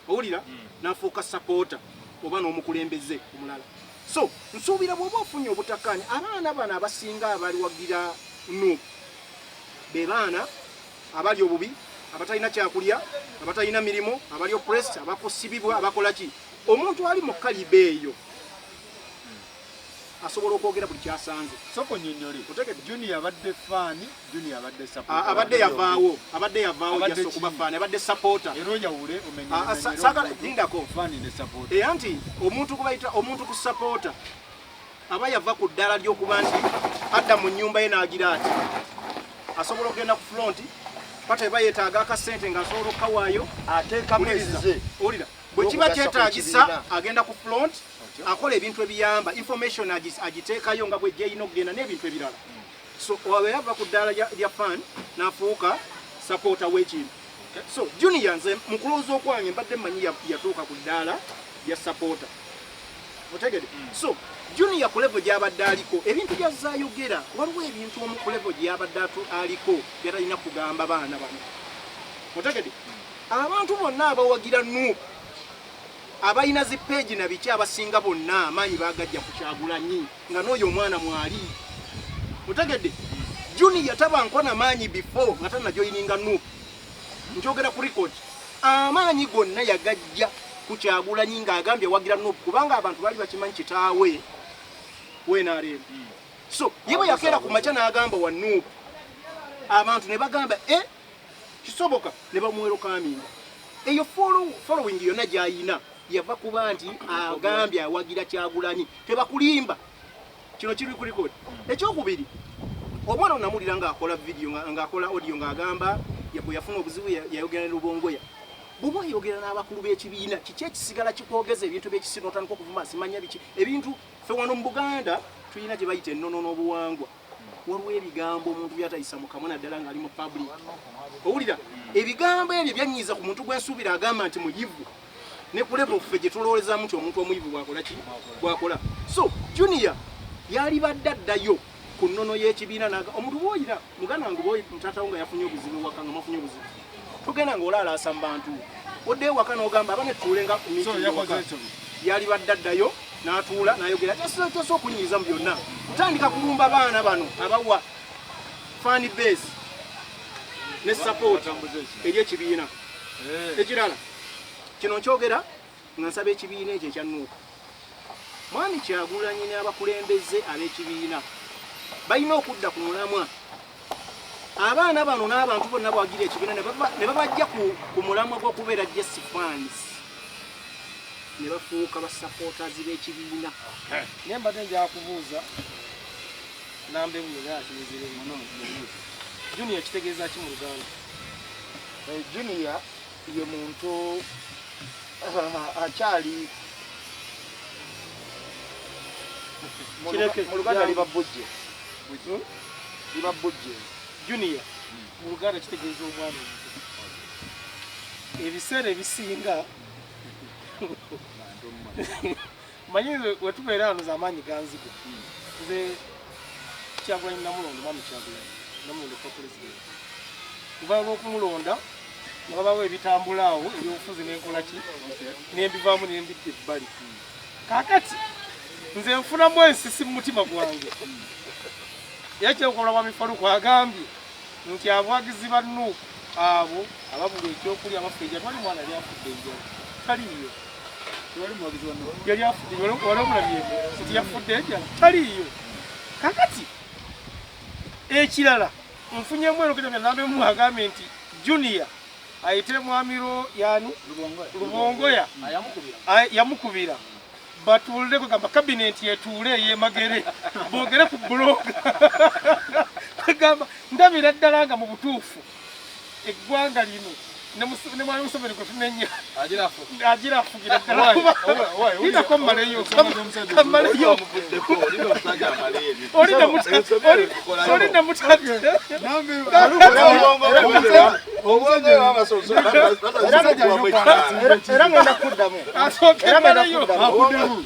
owulira, n'afuuka supporter oba n'omukulembeze omulala. So nsuubira bw'oba ofunye obutakkaanya, abaana bano abasinga abaliwagira NUP be baana abali obubi, abatalina kyakulya, abatalina mirimu, abali oppressed, abakusibibwa, abakola ki. Omuntu ali mu caliber eyo asobola okwogera buli kyasanze. Soko nyonyole. Otegedde? Junior abadde fan, Junior abadde supporter. Abadde yavaawo, abadde yavaawo. Abadde just okuba ki? fan, abadde supporter. Era oyawule omenye. Saagala lindako. Fan ne supporter. Era nti omuntu kubayita omuntu ku supporter aba yava ku ddala ly'okuba nti adda mu nnyumba ye n'agira ati asobola okugenda ku front, pata eba yeetaaga akasente ng'asobola okukawaayo. Ateekamu ezize. Owulira, bwe kiba N'okugassa ku kyetaagisa kibiina. agenda ku front, akola ebintu ebiyamba, information agiteekayo nga bwejja erina okugenda n'ebintu ebirala. So waba yava ku ddaala lya fan n'afuuka supporter w'ekintu. So Junior, nze mu kulowooza okwange mbadde mmanyi yatuuka ku ddaala lya supporter, otegede? So Junior ku level gy'abadde aliko, ebintu byazzaayogera, waliwo ebintu omu ku level gy'abadde aliko byatalina kugamba baana bano, otegede? Abantu bonna abawagira NUP, abalina zi page na biki, abasinga bonna amaanyi bagajja ku Kyagulanyi, nga n'oyo omwana mwali, otegedde? Junior tabankwa namaanyi before nga tanajoyininga NUP. Njogera ku record, amaanyi gonna yagajja ku Kyagulanyi ng'agambye awagira NUP, kubanga abantu baali bakimanyi kitaawe WNRM. So ye bwe yakeera ku makya n'agamba wa NUP, abantu ne bagamba e kisoboka, ne bamuwerokaminga. Eyo following yonna gy'ayina yava kuba nti agambye awagira Kyagulanyi. Tebakulimba, kino kiri ku record. Ekyokubiri, omwana onamulira ng'akola video, ng'akola audio, ng'agamba bwe yafuna obuzibu yayogera ne Lubongoya. Bw'oba oyogera n'abakulu b'ekibiina, kiki ekisigala kikwogeza ebintu by'ekisiru n'otandika okuvuma simanya biki? Ebintu ffe wano mu Buganda tulina gye bayita ennono n'obuwangwa. Waliwo ebigambo omuntu byatayisa mu kamwa, naddala ng'ali mu public, owulira? Ebigambo ebyo byanyiiza ku muntu gwensuubira agamba nti muyivu, ne ku level ffe gye tulowoolezamu nti omuntu omuyivu bwakola ki bwakola. So Junior yali badde addayo ku nnono y'ekibiina. Naga omuntu bwoyina muganda wange, mutaatawo nga yafunye obuzibu ewaka, nga mwafunye obuzibu, togenda nga olaalaasa mu bantu, oddeyo ewaka n'ogamba aba netuule nga So meeting yakoze ewaka. ensobi. Yali badde addayo n'atuula n'ayogera. Kyosa okunyiiza mu byonna kutandika kulumba baana bano abawa fan base ne support Batambuze eki. eri ekibiina. Ekirala, kino nkyogera nga nsaba ekibiina ekyo ekya NUP, Mwami Kyagulanyi n'abakulembeze ab'ekibiina balina okudda ku mulamwa. Abaana bano n'abantu bonna bwagira ekibiina ne babajja ku mulamwa gw'okubeera just fans, ne bafuuka ba supporters b'ekibiina. Naye mbadde njala kubuuza namba emu yonna yakiyiziremu. Junior kitegeeza ki mu Luganda? Junior ye muntu akyali Kireke. mu Luganda liba bujje, liba bujje. Junior mu Luganda kitegeeza omwana omuto. Ebiseera ebisinga manyi nze wetubeera wano zamaanyi ganzigo. Nze Kyagulanyi namulonda, mwami Kyagulanyi namulonda okuba pulezidenti. Kuva lwokumulonda ne wabawo ebitambula awo ebyobufuzi nenkola ki nembivaamu nembidda ebbali. Kaakati nze nfunamu ensisi mu mutima gwange, era kyenkola mwami Faluku agambye nti abawagizi ba NUP abo ababulwa ekyokulya bafa enjala. Twali mwana yali afudde enjala, taliiyo. Tewali muwagizi wa NUP. Yali afudde, wali omulabyeko nti yafudde enjala? Taliiyo. Kakati ekirala nfunyemu erokeza nambemu agambye nti Junior ayite mwamiro yani Lubongoya. Ayamukubira. Yamukubira batuule, kugamba kabineti etuule eyemagere boogere ku blogger. Kwegamba ndabira ddala nga mu butuufu eggwanga lino ne mwami Museveni gwe tunenya agira afugira ddala. Linako mmaleyo, kammaleyo. Oli namutadde. Era ngenda kuddamu. Asooke Era ngenda mmaleyo. kuddamu.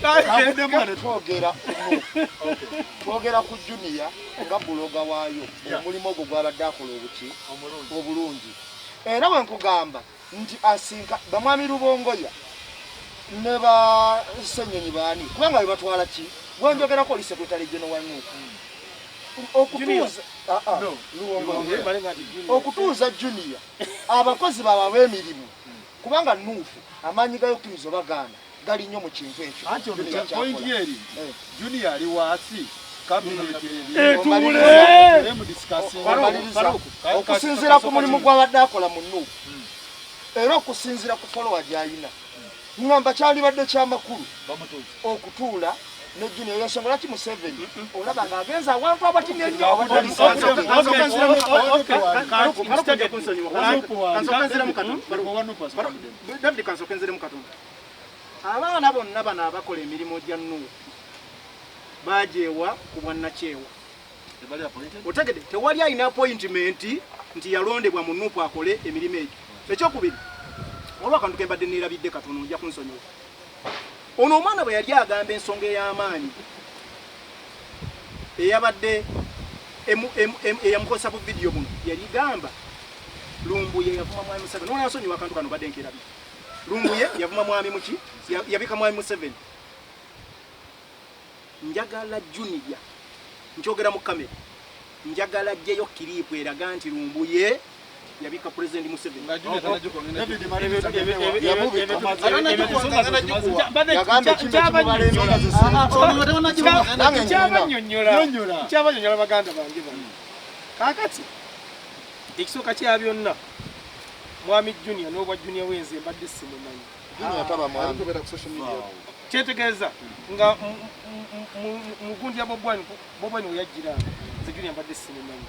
Twogera twogera ku Junior nga blogger waayo, omulimu ogwo gw'abadde akola obuki obulungi. Era bwe nkugamba nti asinka bamwami Lubongoya ne ba Ssenyonyi baani, kubanga be batwala ki gwenjogerako oli secretary general wa NUP. Okutuuza Lubongoya, okutuuza Junior abakozi baabwe ab'emirimu, kubanga NUP amaanyi gayo kkiriza bagaana gali nnyo mu kintu ekyo. Anti ono Junior point kyakola. eri Junior ali wansi cabinet eri Etuule. mu discussing. Omaliriza. Okusinziira ku mulimu gw'abadde akola mu NUP era okusinziira ku follower gy'alina, ŋŋamba kyalibadde kyamakulu okutuula ne Junior. Ensonga lwaki Museveni olaba ng'agenza awantu abatini ennyo. David, kansooke nziremu katono. Abaana bonna bano abakola emirimu gya NUP bajeewa ku bwannakyewa. Otegedde? Tewali alina appointment nti yalondebwa mu NUP akole emirimu egyo. Ekyokubiri, waliwo akantu ke mbadde neerabidde katono, ojja kunsonyiwa. Ono omwana bwe yali agamba ensonga ey'amaanyi eyabadde eyamukozesa bu vidiyo buno, yali gamba Lumbuye yavuma mwami Museveni. Nona nsonyiwa akantu kano badde nkerabye. Lumbuye yavuma mwami muki, yabika mwami Museveni. Njagala Junior, nkyogera mu kamera, njagala ajjeyo clip eraga nti Lumbuye yabika President Museveni. Yagamba ekintu ekimubala ensonga ze. Nange nnyina. Nkyabanyonyola, nkyabanyonyola baganda bange bano. Kaakati ekisooka kya byonna, mwami Junior n'obwa Junior wenze mbadde simumanyi. Junior taba mwami. Kyetegeeza nga mu gundi ya Bobi Wine we yajjiranga, nze Junior mbadde simumanyi.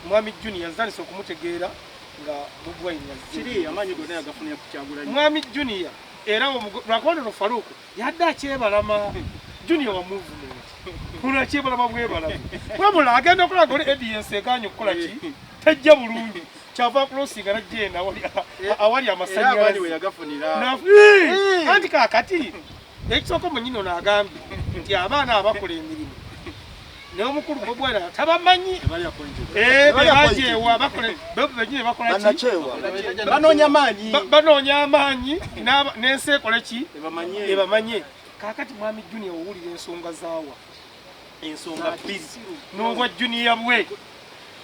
Mwami Junior nzitandise okumutegeera nga Bobi Wine yazze. Kiri amaanyi gonna yagafunira ku Kyagulanyi. Mwami Junior era lwakuba nno Faruku yadde akyebalama. Junior wa movement ono akyebalama bwebalama, wabula agenda okulaba nga oli audience egaanye okukola ki, tejja bulungi, kyava akulosinga najja eno awali Era amaanyi we amasannyalaze. yagafunira. Anti kaakati ekisooka mwennyini ono agambye nti abaana abakola emirimu naye omukulu Bobi Wine tabamanyi. Bebajeewa bakola bo bennyini bakola ki? Bannakyewa. Banoonya maanyi. Banoonya amaanyi n'ensi ekole ki? Ebamanye. Ebamanye. Kaakati mwami Junior owulira ensonga zaawa Ensonga bbiri. N'obwa Junior bwe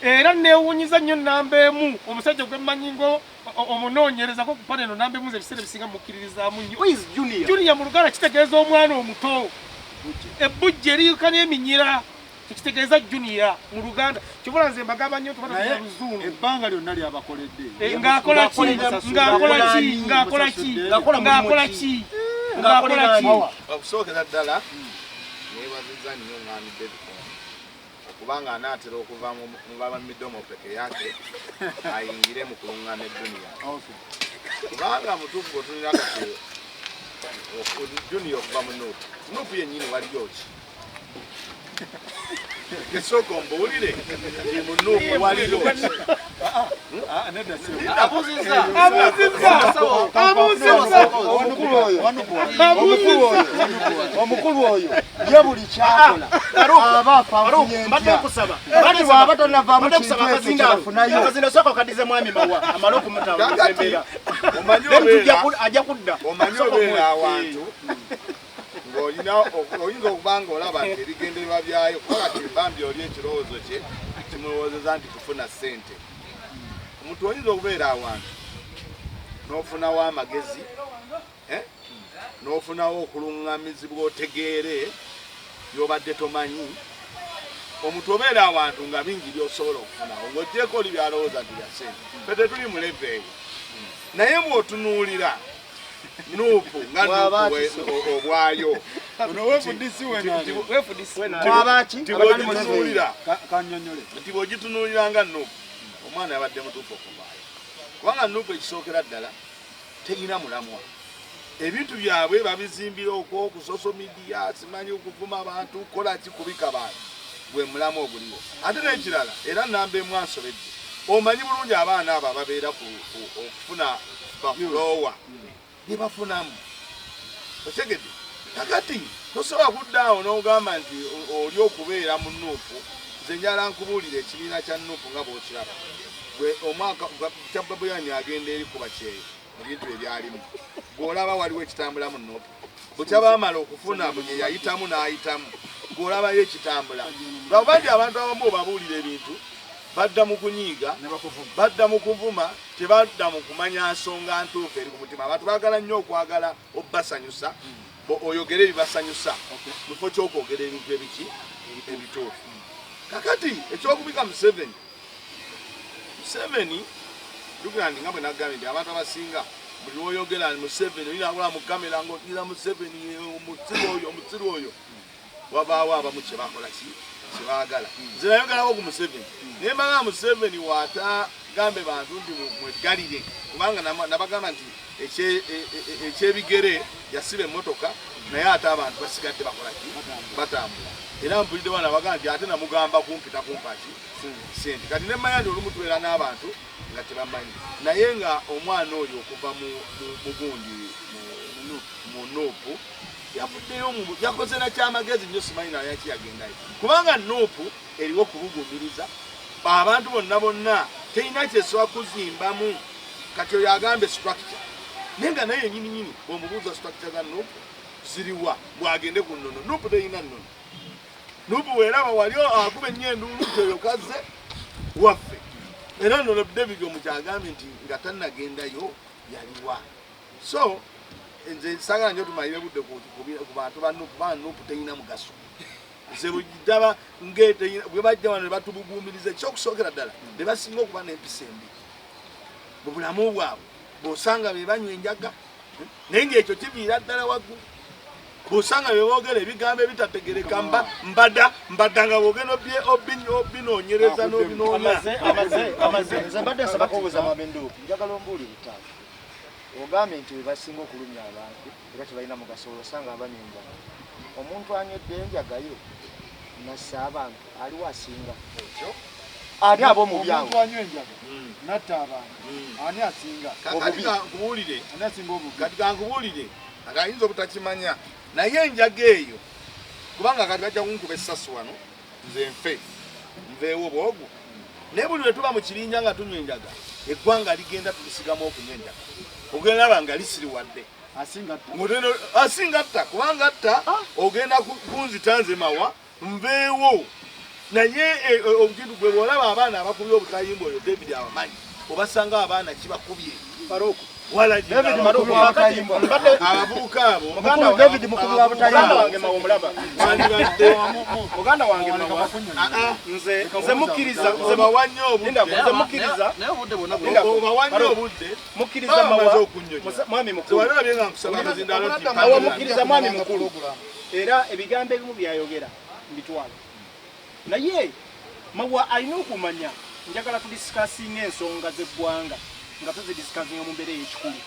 era neewuunyiza nnyo namba emu omusajja gwe mmanyi ngo omunoonyerezako ku paneno namba emu nze ebiseera ebisinga mukkiririzaamu nnyo. Who is Junior? Junior mu Luganda kitegeeza omwana omuto, ebbujje eriyuka n'eminyira, tekitegeeza Junior mu Luganda. Kyobola nze mbagamba nnyo tuba Naye tuya Luzungu. Ebbanga lyonna lyabakoledde. Ng'akola ki? Ng'akola ki? Ng'akola ki? Ng'akola mulimu Ng'akola ki? ki? Ng'akola ki? Okusookera ddala neebaziza nnyo mwami David okubanga anaatera okuva mu bamidomo peke yake ayingire mu kulungamya eduniya, kubanga mutuufu otunira kati Junior okuva mu NUP, NUP yennyini waliyo ki? Esooka ombuulire nti mu NUP waliyo ki? Nedda si. Abuuzizza. Abuuzizza, abuuzizza. Omukulu oyo, omukulu oyo, omukulu oyo ye buli kyakola aba afa nfunye Mbadde ntya. nkusaba. Kati bw'aba tonnavaamu Mbadde kintu nkusaba ekyo akazindaalo. kyebafunayo. Akazindaalo sooka okaddize mwami Mawa amale okumutawuliza Kakati, embeera. omanyi Then tujja obeera ajja kudda. omanyi Sooka obeera omuwe. awantu ng'olina oyinza okuba nga olaba nti ebigendererwa byayo, kuba kati bambi oli ekirowoozo kye kimulowoozeza nti kufuna ssente. Omuntu oyinza okubeera awantu n'ofunawo amagezi, n'ofunawo okuluŋŋamizibwa otegeere by'obadde tomanyi. Omuntu obeera awantu nga bingi by'osobola okufunawo ng'oggyeko oli byalowooza nti bya ssente. Ffe tetuli mu level eyo, naye bw'otunuulira Nuupu nga Nuupu obwayo. Nti bw'ogitunuulira nga Nuupu, omwana yabadde mutuufu okuvaayo. Kubanga Nuupu ekisookera ddala terina mulamwa. Ebintu byabwe babizimbira okwo ku social media, simanyi okuvuma abantu, kukola ki, kubika bantu. Gwe mulamu oguliwo. Ate n'ekirala, era namba emu ansobedde. Omanyi bulungi abaana abo ababeera okufuna bafulowa ne bafunamu. Otegedde? Kakati tosobola kudda awo n'ogamba nti oli okubeera mu Nuupu. Nze njala nkubuulira ekibiina kya Nuupu nga bw'okiraba. Gwe omwaka kya Babuyani agenda eri kuba kyeyo mu bintu ebyalimu. Bw'olaba waliwo ekitambula mu Nuupu. Bukya baamala okufuna bwe yayitamu n'ayitamu. Bw'olabayo ekitambula. Lwakuba nti abantu abamu obabuulira ebintu badda mu kunyiiga, badda mu kuvuma, tebadda mu kumanya nsonga ntuufu eri ku mutima. Abantu baagala nnyo okwagala obbasanyusa, oyogere ebibasanyusa mu kifo ky'okwogera ebintu ebiki ebituufu. Kakati ekyokubika Museveni, Museveni jjukira nti nga bwe nagambye nti abantu abasinga buli lw'oyogera Museveni olina akola mu kamera ng'ogira Museveni omusiru oyo omusiru oyo, wabaawo abamu kye bakola ki kye baagala. Nze nayogerako ku Museveni naye mbagamba Museveni w'atagambe bantu nti mweggalire, kubanga nabagamba nti ekyebigere yasiba emmotoka naye ate abantu basigadde bakola ki batambula. Era mpulidde bana bagamba nti ate namugamba kumpita kumpa ki ssente. Kati ne mmanya nti olumu tubeera n'abantu nga tebamanyi, naye nga omwana oyo okuva mu gundi mu Nuupu yavuddeyo yakoze na kyamagezi nnyo, simanyi naye ki yagendayo, kubanga Nuupu eriwo kubugumiriza abantu bonna bonna, terina kyesobola kuzimbamu. Kati oyo agambe structure, naye nga naye nyini nyini bw'omubuuza structure za Nuupu ziriwa, bw'agende ku nnono. Nuupu terina nnono. Nuupu bw'eraba wali akuba ennyo enduulu nti oyo kazze waffe. Era nnono David omukyagambye nti nga tannagendayo yaliwa. So nze saagala nnyo tumalire budde ku bantu ba Nuupu, kubanga Nuupu terina mugaso. Nze bwe bwe bajja wano ne batubuguumiriza, ekyokusookera ddala be basinga okuba n'empisa embi mu bulamu bwabwe. Bw'osanga be banywa enjaga, naye ng'ekyo kiviira ddala waggulu. Bw'osanga be boogera ebigambo ebitategereka, mbadda nga bw'ogenda obinoonyereza n'obinoonya. Nze mbadde nsaba kubuuza Mwami Nduupu, njagala ombuulire taata. Ogambye nti be basinga okulumya abantu era tebalina mugaso, osanga abanywa enjaga. Omuntu anywedde enjaga ye nassa abantu aliwo asinga ani ab'omubi awo? Omuntu anywa enjaga natta abantu ani asinga? Kati kankubuulire, ani asinga obubi? Kati kankubuulire, kati ayinza obutakimanya, naye enjaga eyo kubanga kati bajja kunkuba essasi wano nze nfe nveewo bwogu. Naye buli lwe tuba mu kibinja nga tunywa enjaga, eggwanga ligenda tulisigamu okunywa enjaga, ogenda laba nga lisiriwadde. Asinga atta, kubanga atta ogenda kunzita nze mawa nveewo. Naye obukintu gwe bw'olaba abaana abakubye obutayimba oyo David abamanyi, obasanga abaana kibakubye. Abavubuka abo muganda wange Mawa, nze mukkiriza mukkiriza Mawa mwami mukulu, Mawa mukkiriza mwami mukulu, era ebigambo ebimu byayogera mbitwala. Naye Mawa alina okumanya, njagala tudisikasinga ensonga z'eggwanga nga tuzidisikasinga mu mbeera ey'ekikulu.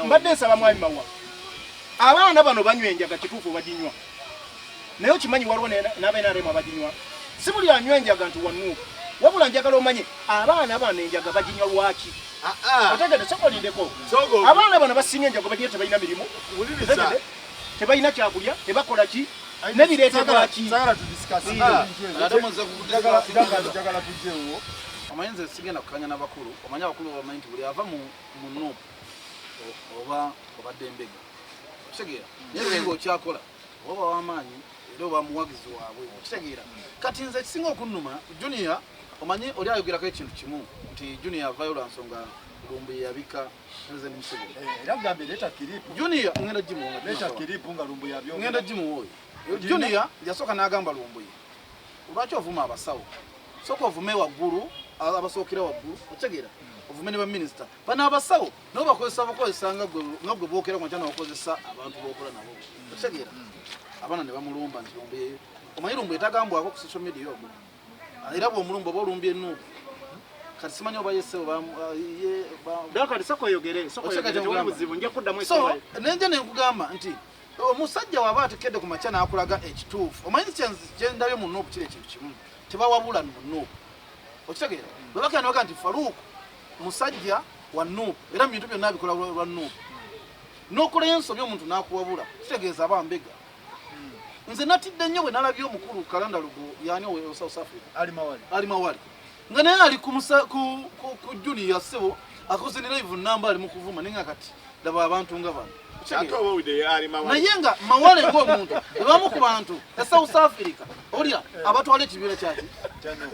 Mbadde nsaba mwami Mawa, abaana bano banywa enjaga kituufu baginywa, naye okimanyi waliwo n'aba NRM abaginywa. Si buli anywa enjaga nti wa Nuupu, wabula njagala omanye abaana bano enjaga baginywa lwaki. Otegedde? Sooka olindeko. Abaana bano basinga enjaga baginywa tebalina mirimu, tebalina kyakulya, tebakola ki, nebireeta lwaki. Njagala tujjeewo. Omanyi nze sigenda kukanya n'abakulu. Omanyi abakulu bamanyi nti buli ava mu Nuupu oba obadde embega, okitegeera? Naye bwe okyakola oba w'amaanyi era oba muwagizi waabwe, okitegeera? Kati nze ekisinga okunnuma, Junior, omanyi oli ayogerako ekintu kimu nti Junior avaayo lwa nsonga Lumbuye yabika President Museveni. Era gambe leeta kiripu. Junior ngenda gimuwa. Leeta kiripu nga Lumbuye abyogera. Ngenda gimuwa oyo. Junior yasooka n'agamba Lumbuye, lwaki ovuma abasawo? Sooka ovume waggulu, abasookera waggulu, okitegeera? Ovume ne baminisita. Bano abasawo nabo bakozesa bukozesa nga gwe bookera ku makya n'okozesa abantu b'okola nabo. Okitegeera? Abaana ne bamulumba nti Lumbuye, omanyi Lumbuye tagambwako ku social media ogwo. Era bw'omulumba oba olumbye Nuupu. Kati simanyi oba ye ssebo ye Dakati soko oyogere, soko oyogere, tewali buzibu, nja kuddamu So, nenja ne nkugamba nti omusajja waba atekedde ku makya n'akulaga ekituufu. Omanyi kye ndabye mu Nuupu kiri ekintu kimu. Tebawabula mu Nuupu. Okitegeera? Bwe bakira ne bagamba nti Farouk musajja wa Nuupu, era mu bintu byonna abikola lwa Nuupu. N'okola ensobi omuntu n'akuwabula, kitegeeza aba mbega. Nze natidde nnyo bwe nalabye omukulu Kalanda Lugo, yaani owe South Africa. Ali Mawale. Ali Mawale. Nga naye ali ku Junior ssebo, akoze ne live namba ali mu kuvuma, naye nga kati laba abantu nga bano. Ate oba owulidde ali Mawale. Naye nga Mawale ng'omuntu, abamu ku bantu e South Africa, olya abatwala ekibiina kyaki.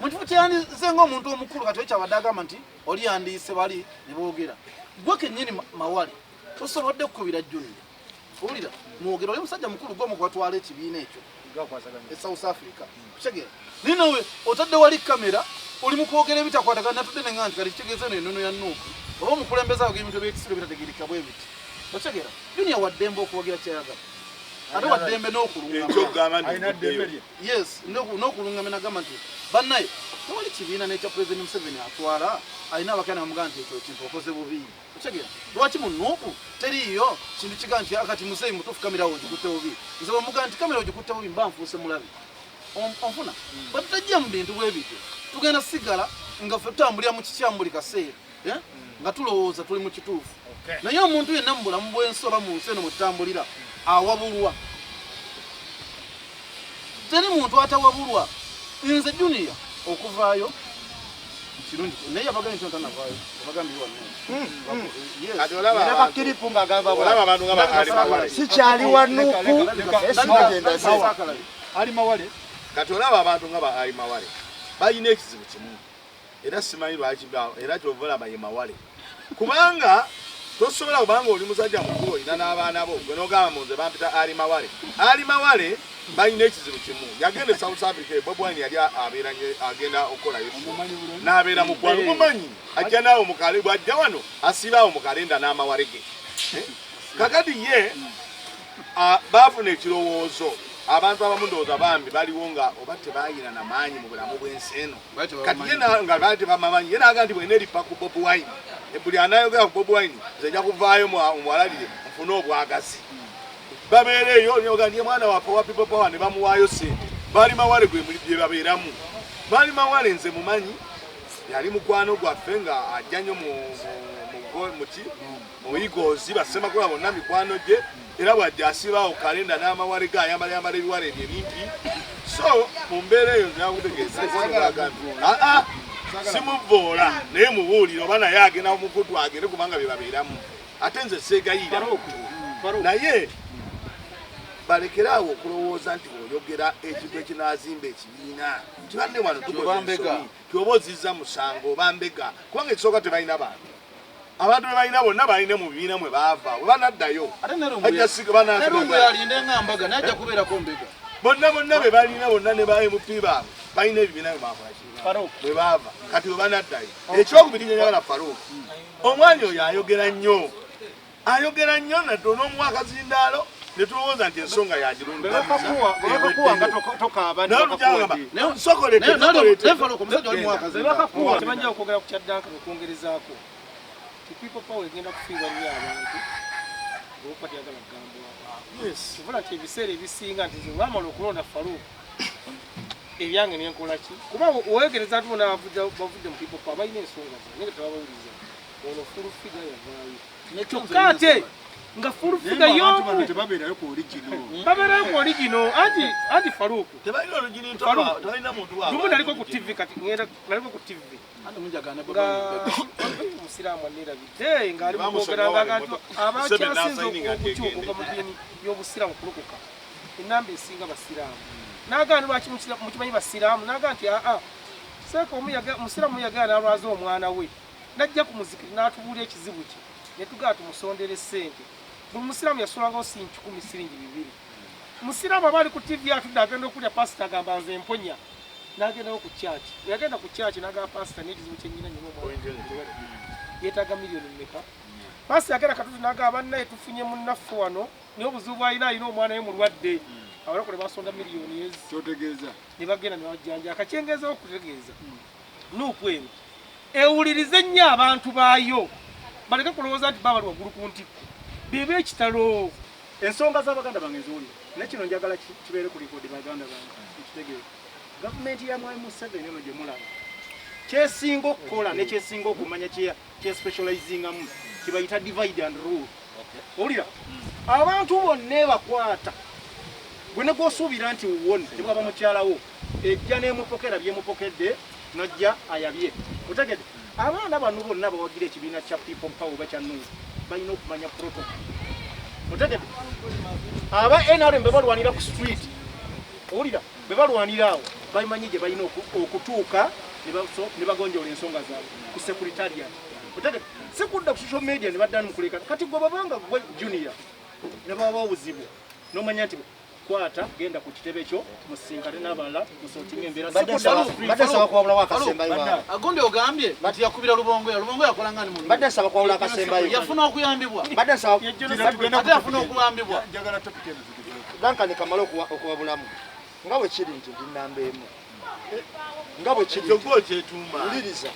Mu kifo kyeyandize ng'omuntu omukulu kati ekyabadde agamba nti oli yandiise bali ne boogera. Gwe kennyini Mawale tosobodde kukubira Junior. Owulira mwogera oli musajja mukulu gwe omu ekibiina ekyo e South Africa. Kutegeera. Naye nawe otadde wali kamera oli mu kwogera ebitakwatagana, natudde ne ŋŋamba nti kati kitegeeza eno ennono ya Nuupu. Oba omukulembeze awo ebintu ebyekisiru ebitategeerekeka bwe biti. Otegeera? Junior wa ddembe okuwagira ky'ayagala. Ate wa ddembe n'okulungamya. Ekyokugamba nti nvuddeyo. Yes, n'okulungamya n'agamba nti bannaye tewali kibiina n'ekya President Museveni atwala alina abakyaana bamugamba nti ekyo ekintu okoze bubi. Otegeera? Lwaki mu Nuupu teriiyo kintu kiga nti akati muzeeyi mutuufu kamera wo ogikutte bubi. Nze bwe mugamba nti kamera ogikutte bubi mba nfuuse mulabe. Onfuna? Bwe tutajja mu bintu bwe bityo, tugenda sigala nga ffe tutambulira mu kikyamu buli kaseera. Nga tulowooza tuli mu kituufu. Naye omuntu yenna mu bulamu bw'ensi oba mu nsi eno mwe tutambulira awabulwa. Teri muntu atawabulwa. Nze Junior okuvaayo kirungi, naye yabagambye nti tanavaayo, yabagambye wano. Yes. Kati olaba Era abantu. kakiripu ng'agamba Olaba abantu nga ba Ali Mawale. Sikyali wa Nuupu, naye simagenda ze. Ali Mawale. Kati olaba abantu nga ba Ali Mawale balina ekizibu kimu, era simanyi lwaki era kyova olaba ye Mawale, kubanga tosobola kubanga oli musajja mukulu olina n'abaana bo gwe n'ogamba mu nze bampita Ali Mawale. Ali Mawale balina ekizibu kimu, yagenda e South Africa, Bobi Wine yali abeera agenda okukolayo show. N'abeera mu ggwanga, mumanyi ajja naawe mu kale, bw'ajja wano asiiba awo mu kalenda n'amawale ge. Kakati ye, baafuna ekirowoozo, abantu abamu ndowooza bambi baliwo nga oba tebaayina na maanyi mu bulamu bw'ensi eno. Kati ye nga baali tebamumanyi, ye n'agamba nti bw'eneeripa ku Bobi Wine, buli anaayogera ku Bobi Wine, nze nja kuvaayo muwalalire nfune obwagazi. Babeera eyo, ne bagamba nti ye mwana waffe owa People Power, ne bamuwaayo ssente. Baali Mawale gwe bye babeeramu. Baali Mawale nze mumanyi, yali mukwano gwaffe nga ajja nnyo mu Eagles, bassemakula bonna mikwano gye, era bw'ajja asibaawo kalenda n'amawale ge, ayambala yambala ebiwale ebyo ebimpi. So mu mbeera eyo nze nakutegeeza, simuvoola, naye mubuulire oba naye agenda mukutu agende kubanga bye babeeramu. Ate nze seegayirira. Naye balekere awo okulowooza nti bw'oyogera ekintu ekinaazimba ekibiina. Tibadde wano tukoze ensobi, ti oba ozizza musango oba mbega, kubanga ekisooka tebalina bantu. Abantu be balina bonna balina mu bibiina mwe baava, bwe banaddayo. Ate ne Lumbuye Ajja siga banaasigala. Ne Lumbuye alinde nga mbaga, naye ajja kubeerako mbega. Bonna bonna be balina bonna ne ba MP baabwe, balina ebibiina bwe baakola ki? Farouk. Bwe baava, kati bwe banaddayo. Ekyokubiri kye njagala Farouk, omwami oyo ayogera nnyo. Ayogera nnyo nadde on'omuwa akazindaalo, ne tulowooza nti ensonga yagirungamizza. Bwe bakakuwa nga tokaaba, Naye bakakuwa olujja ddi? ngamba, nsokolete, Naye, naye, nsokolete. naye Farouk, omusajja oli muwa Bwe bakakuwa, tebajja kwogera ku kya Duncan okwongerezaako. Ti People Power egenda kufiirwa nnyo abantu olw'okuba teyagala kugambwako. Kivula nti ebiseera ebisinga nti nze bwamala okulonda Farouk, ebyange ne nkola ki? Kuba weegereza nti bonna bavudde mu People Power balina ensonga zaabwe, naye nga tebabawuliriza. Ono full figure yavaayo. Kyokka ate nga full figure Naye abantu bano y'omu tebabeerayo ku original. Babeerayo ku original. Anti Farouk. Tebalina original, Farouk. tebalina muntu waabwe. Lumu naliko ku TV kati ngenda naliko ku TV. Anti munjagana Nga baba. omusiraamu aneerabidde ng'ali mu kwogera Bamusonyiwa nga wali nti moto. abakyasinze Museveni n'asayininga ati okukyuka egende. mu ddiini y'obusiraamu kulokoka. Ennamba esinga basiraamu. N'agaana lwaki mukimanyi basiraamu? N'agaana nti aa, seeka omu musiraamu yagaana n'alwaza omwana we. N'ajja ku muzikiti n'atubuulira ekizibu kye. Ne tugaana tumusondere ssente. Buli musiraamu yasulangawo siringi kikumi, siringi bibiri. Musiraamu aba ali ku TV atudde agenda okulya, pasita agamba nze mponya. N'agendawo ku church. Bwe yagenda ku church n'agamba pasita n'ekizibu kye nnyina nnyina omwana. Yeetaaga miliyoni mmeka? Paasi yagenda Katutu n'agamba, bannaye tufunye munnaffe wano, naye obuzibu bw'alina, alina omwana we mulwadde. Abalokole basonda miliyoni ezi. Kyotegeeza? Ne bagenda ne bajjanja. Akakyengezaho okutegeeza, NUP eno ewulirize nnyo abantu baayo, baleke kulowooza nti baba bali waggulu ku ntikko, bebe ekitalo. Ensonga z'abaganda bange nziwulira, naye kino njagala kibeere ku likodi. Baganda bange, ekitegeeza, gavumenti ya Mwami Museveni eno gye mulaba, kyesinga okukola ne kyesinga okumanya, kyespecializingamu kibayita divide and rule. Owulira, abantu bonna ebakwata gwe ne gwosuubira nti wone, tebwaba mukyalawo ejja n'emupokera byemupokedde, najja ayabye. Otegedde? Abaana bano bonna bawagira ekibiina kya People Power oba kya NUP balina okumanya protocol. Otegedde? Aba NRM bwe balwanira ku street, owulira, bwe balwanira awo, bamanyi gye balina okutuuka ne bagonjoola ensonga zaabwe ku secretariat. Otegedde? Si kudda ku social media ne baddamu mukuleka. Kati gwe babanga gwe junior ne baba obuzibu, nomanya nti kwata genda ku kitebe kyo musinkane n'abalala musortinga embeera. Si Mbadde kudda mbadde nsaba kuwabulawo akasembayo awo. Agundi ogambye nti yakubira Lubongoya. Lubongoya yakola nga ni mu Mbadde nsaba kuwabula akasembayo. Yafuna okuyambibwa. Mbadde nsaba Ate yafuna okuyambibwa. Njagala topic eno tugiveeko. Duncan kamale okuwabulamu. Nga bwe kiri nti ndi namba emu, nga bwe kiri Ekyo gwe okyetuuma. Wuliriza,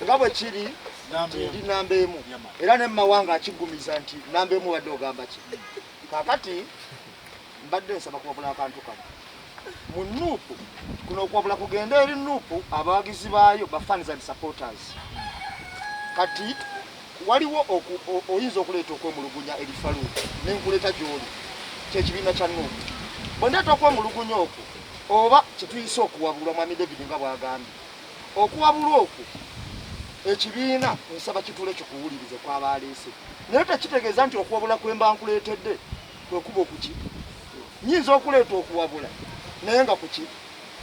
nga bwe kiri Namba nti emu. ndi namba emu, era ne mumawanga akigumiza nti namba emu. Wadde ogamba ki, kakati mbadde nsaba kuwabula akantu kano mu NUP. Kuno okuwabula kugenda eri NUP, abawagizi baayo, ba fans and supporters. Kati waliwo oyinza okuleeta okwemulugunya eri Faluuku, nenkuleeta gy'oli, kyekibiina kya NUP. Bwe ndeeta okwemulugunya okwo oba kyetuyise okuwabulwa, mwami David nga bw'agambye, okuwabulwa okwo ekibiina nsaba kituule kikuwulirize kwaba aleese, naye tekitegeeza nti okuwabula kwe mba nkuleetedde kwekuba okuki. Nyinza okuleeta okuwabula naye nga kuki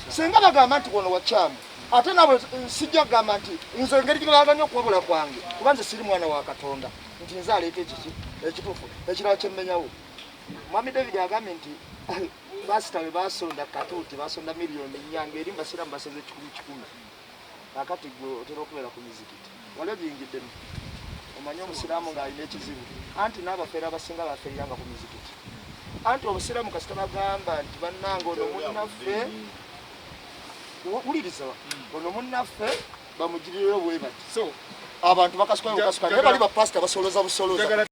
singa bagamba nti wano wakyamu, ate nabwe sijja kugamba nti nze engeri gyebaganya okuwabula kwange, kuba nze siri mwana wa Katonda nti nze aleeta ekiki ekituufu. Ekirala kyemmenyawo, mwami David agambye nti basita bwe basonda Katuuti basonda miliyoni 4, ngaeri mubasiramu basoze kikumi kikumi. Kakati gwe otera okubeera ku mizikiti, wali ogiyingiddemu, omanyi omusiraamu ng'alina ekizibu, anti n'abafeere abasinga bafeereranga ku mizikiti. Anti obusiraamu kasita bagamba nti bannange ono munnaffe, wuliriza, ono munnaffe bamugirireyo bwe bati, So abantu bakasukayo bukasuka, naye bali bapasita basoloza busoloza. Njagala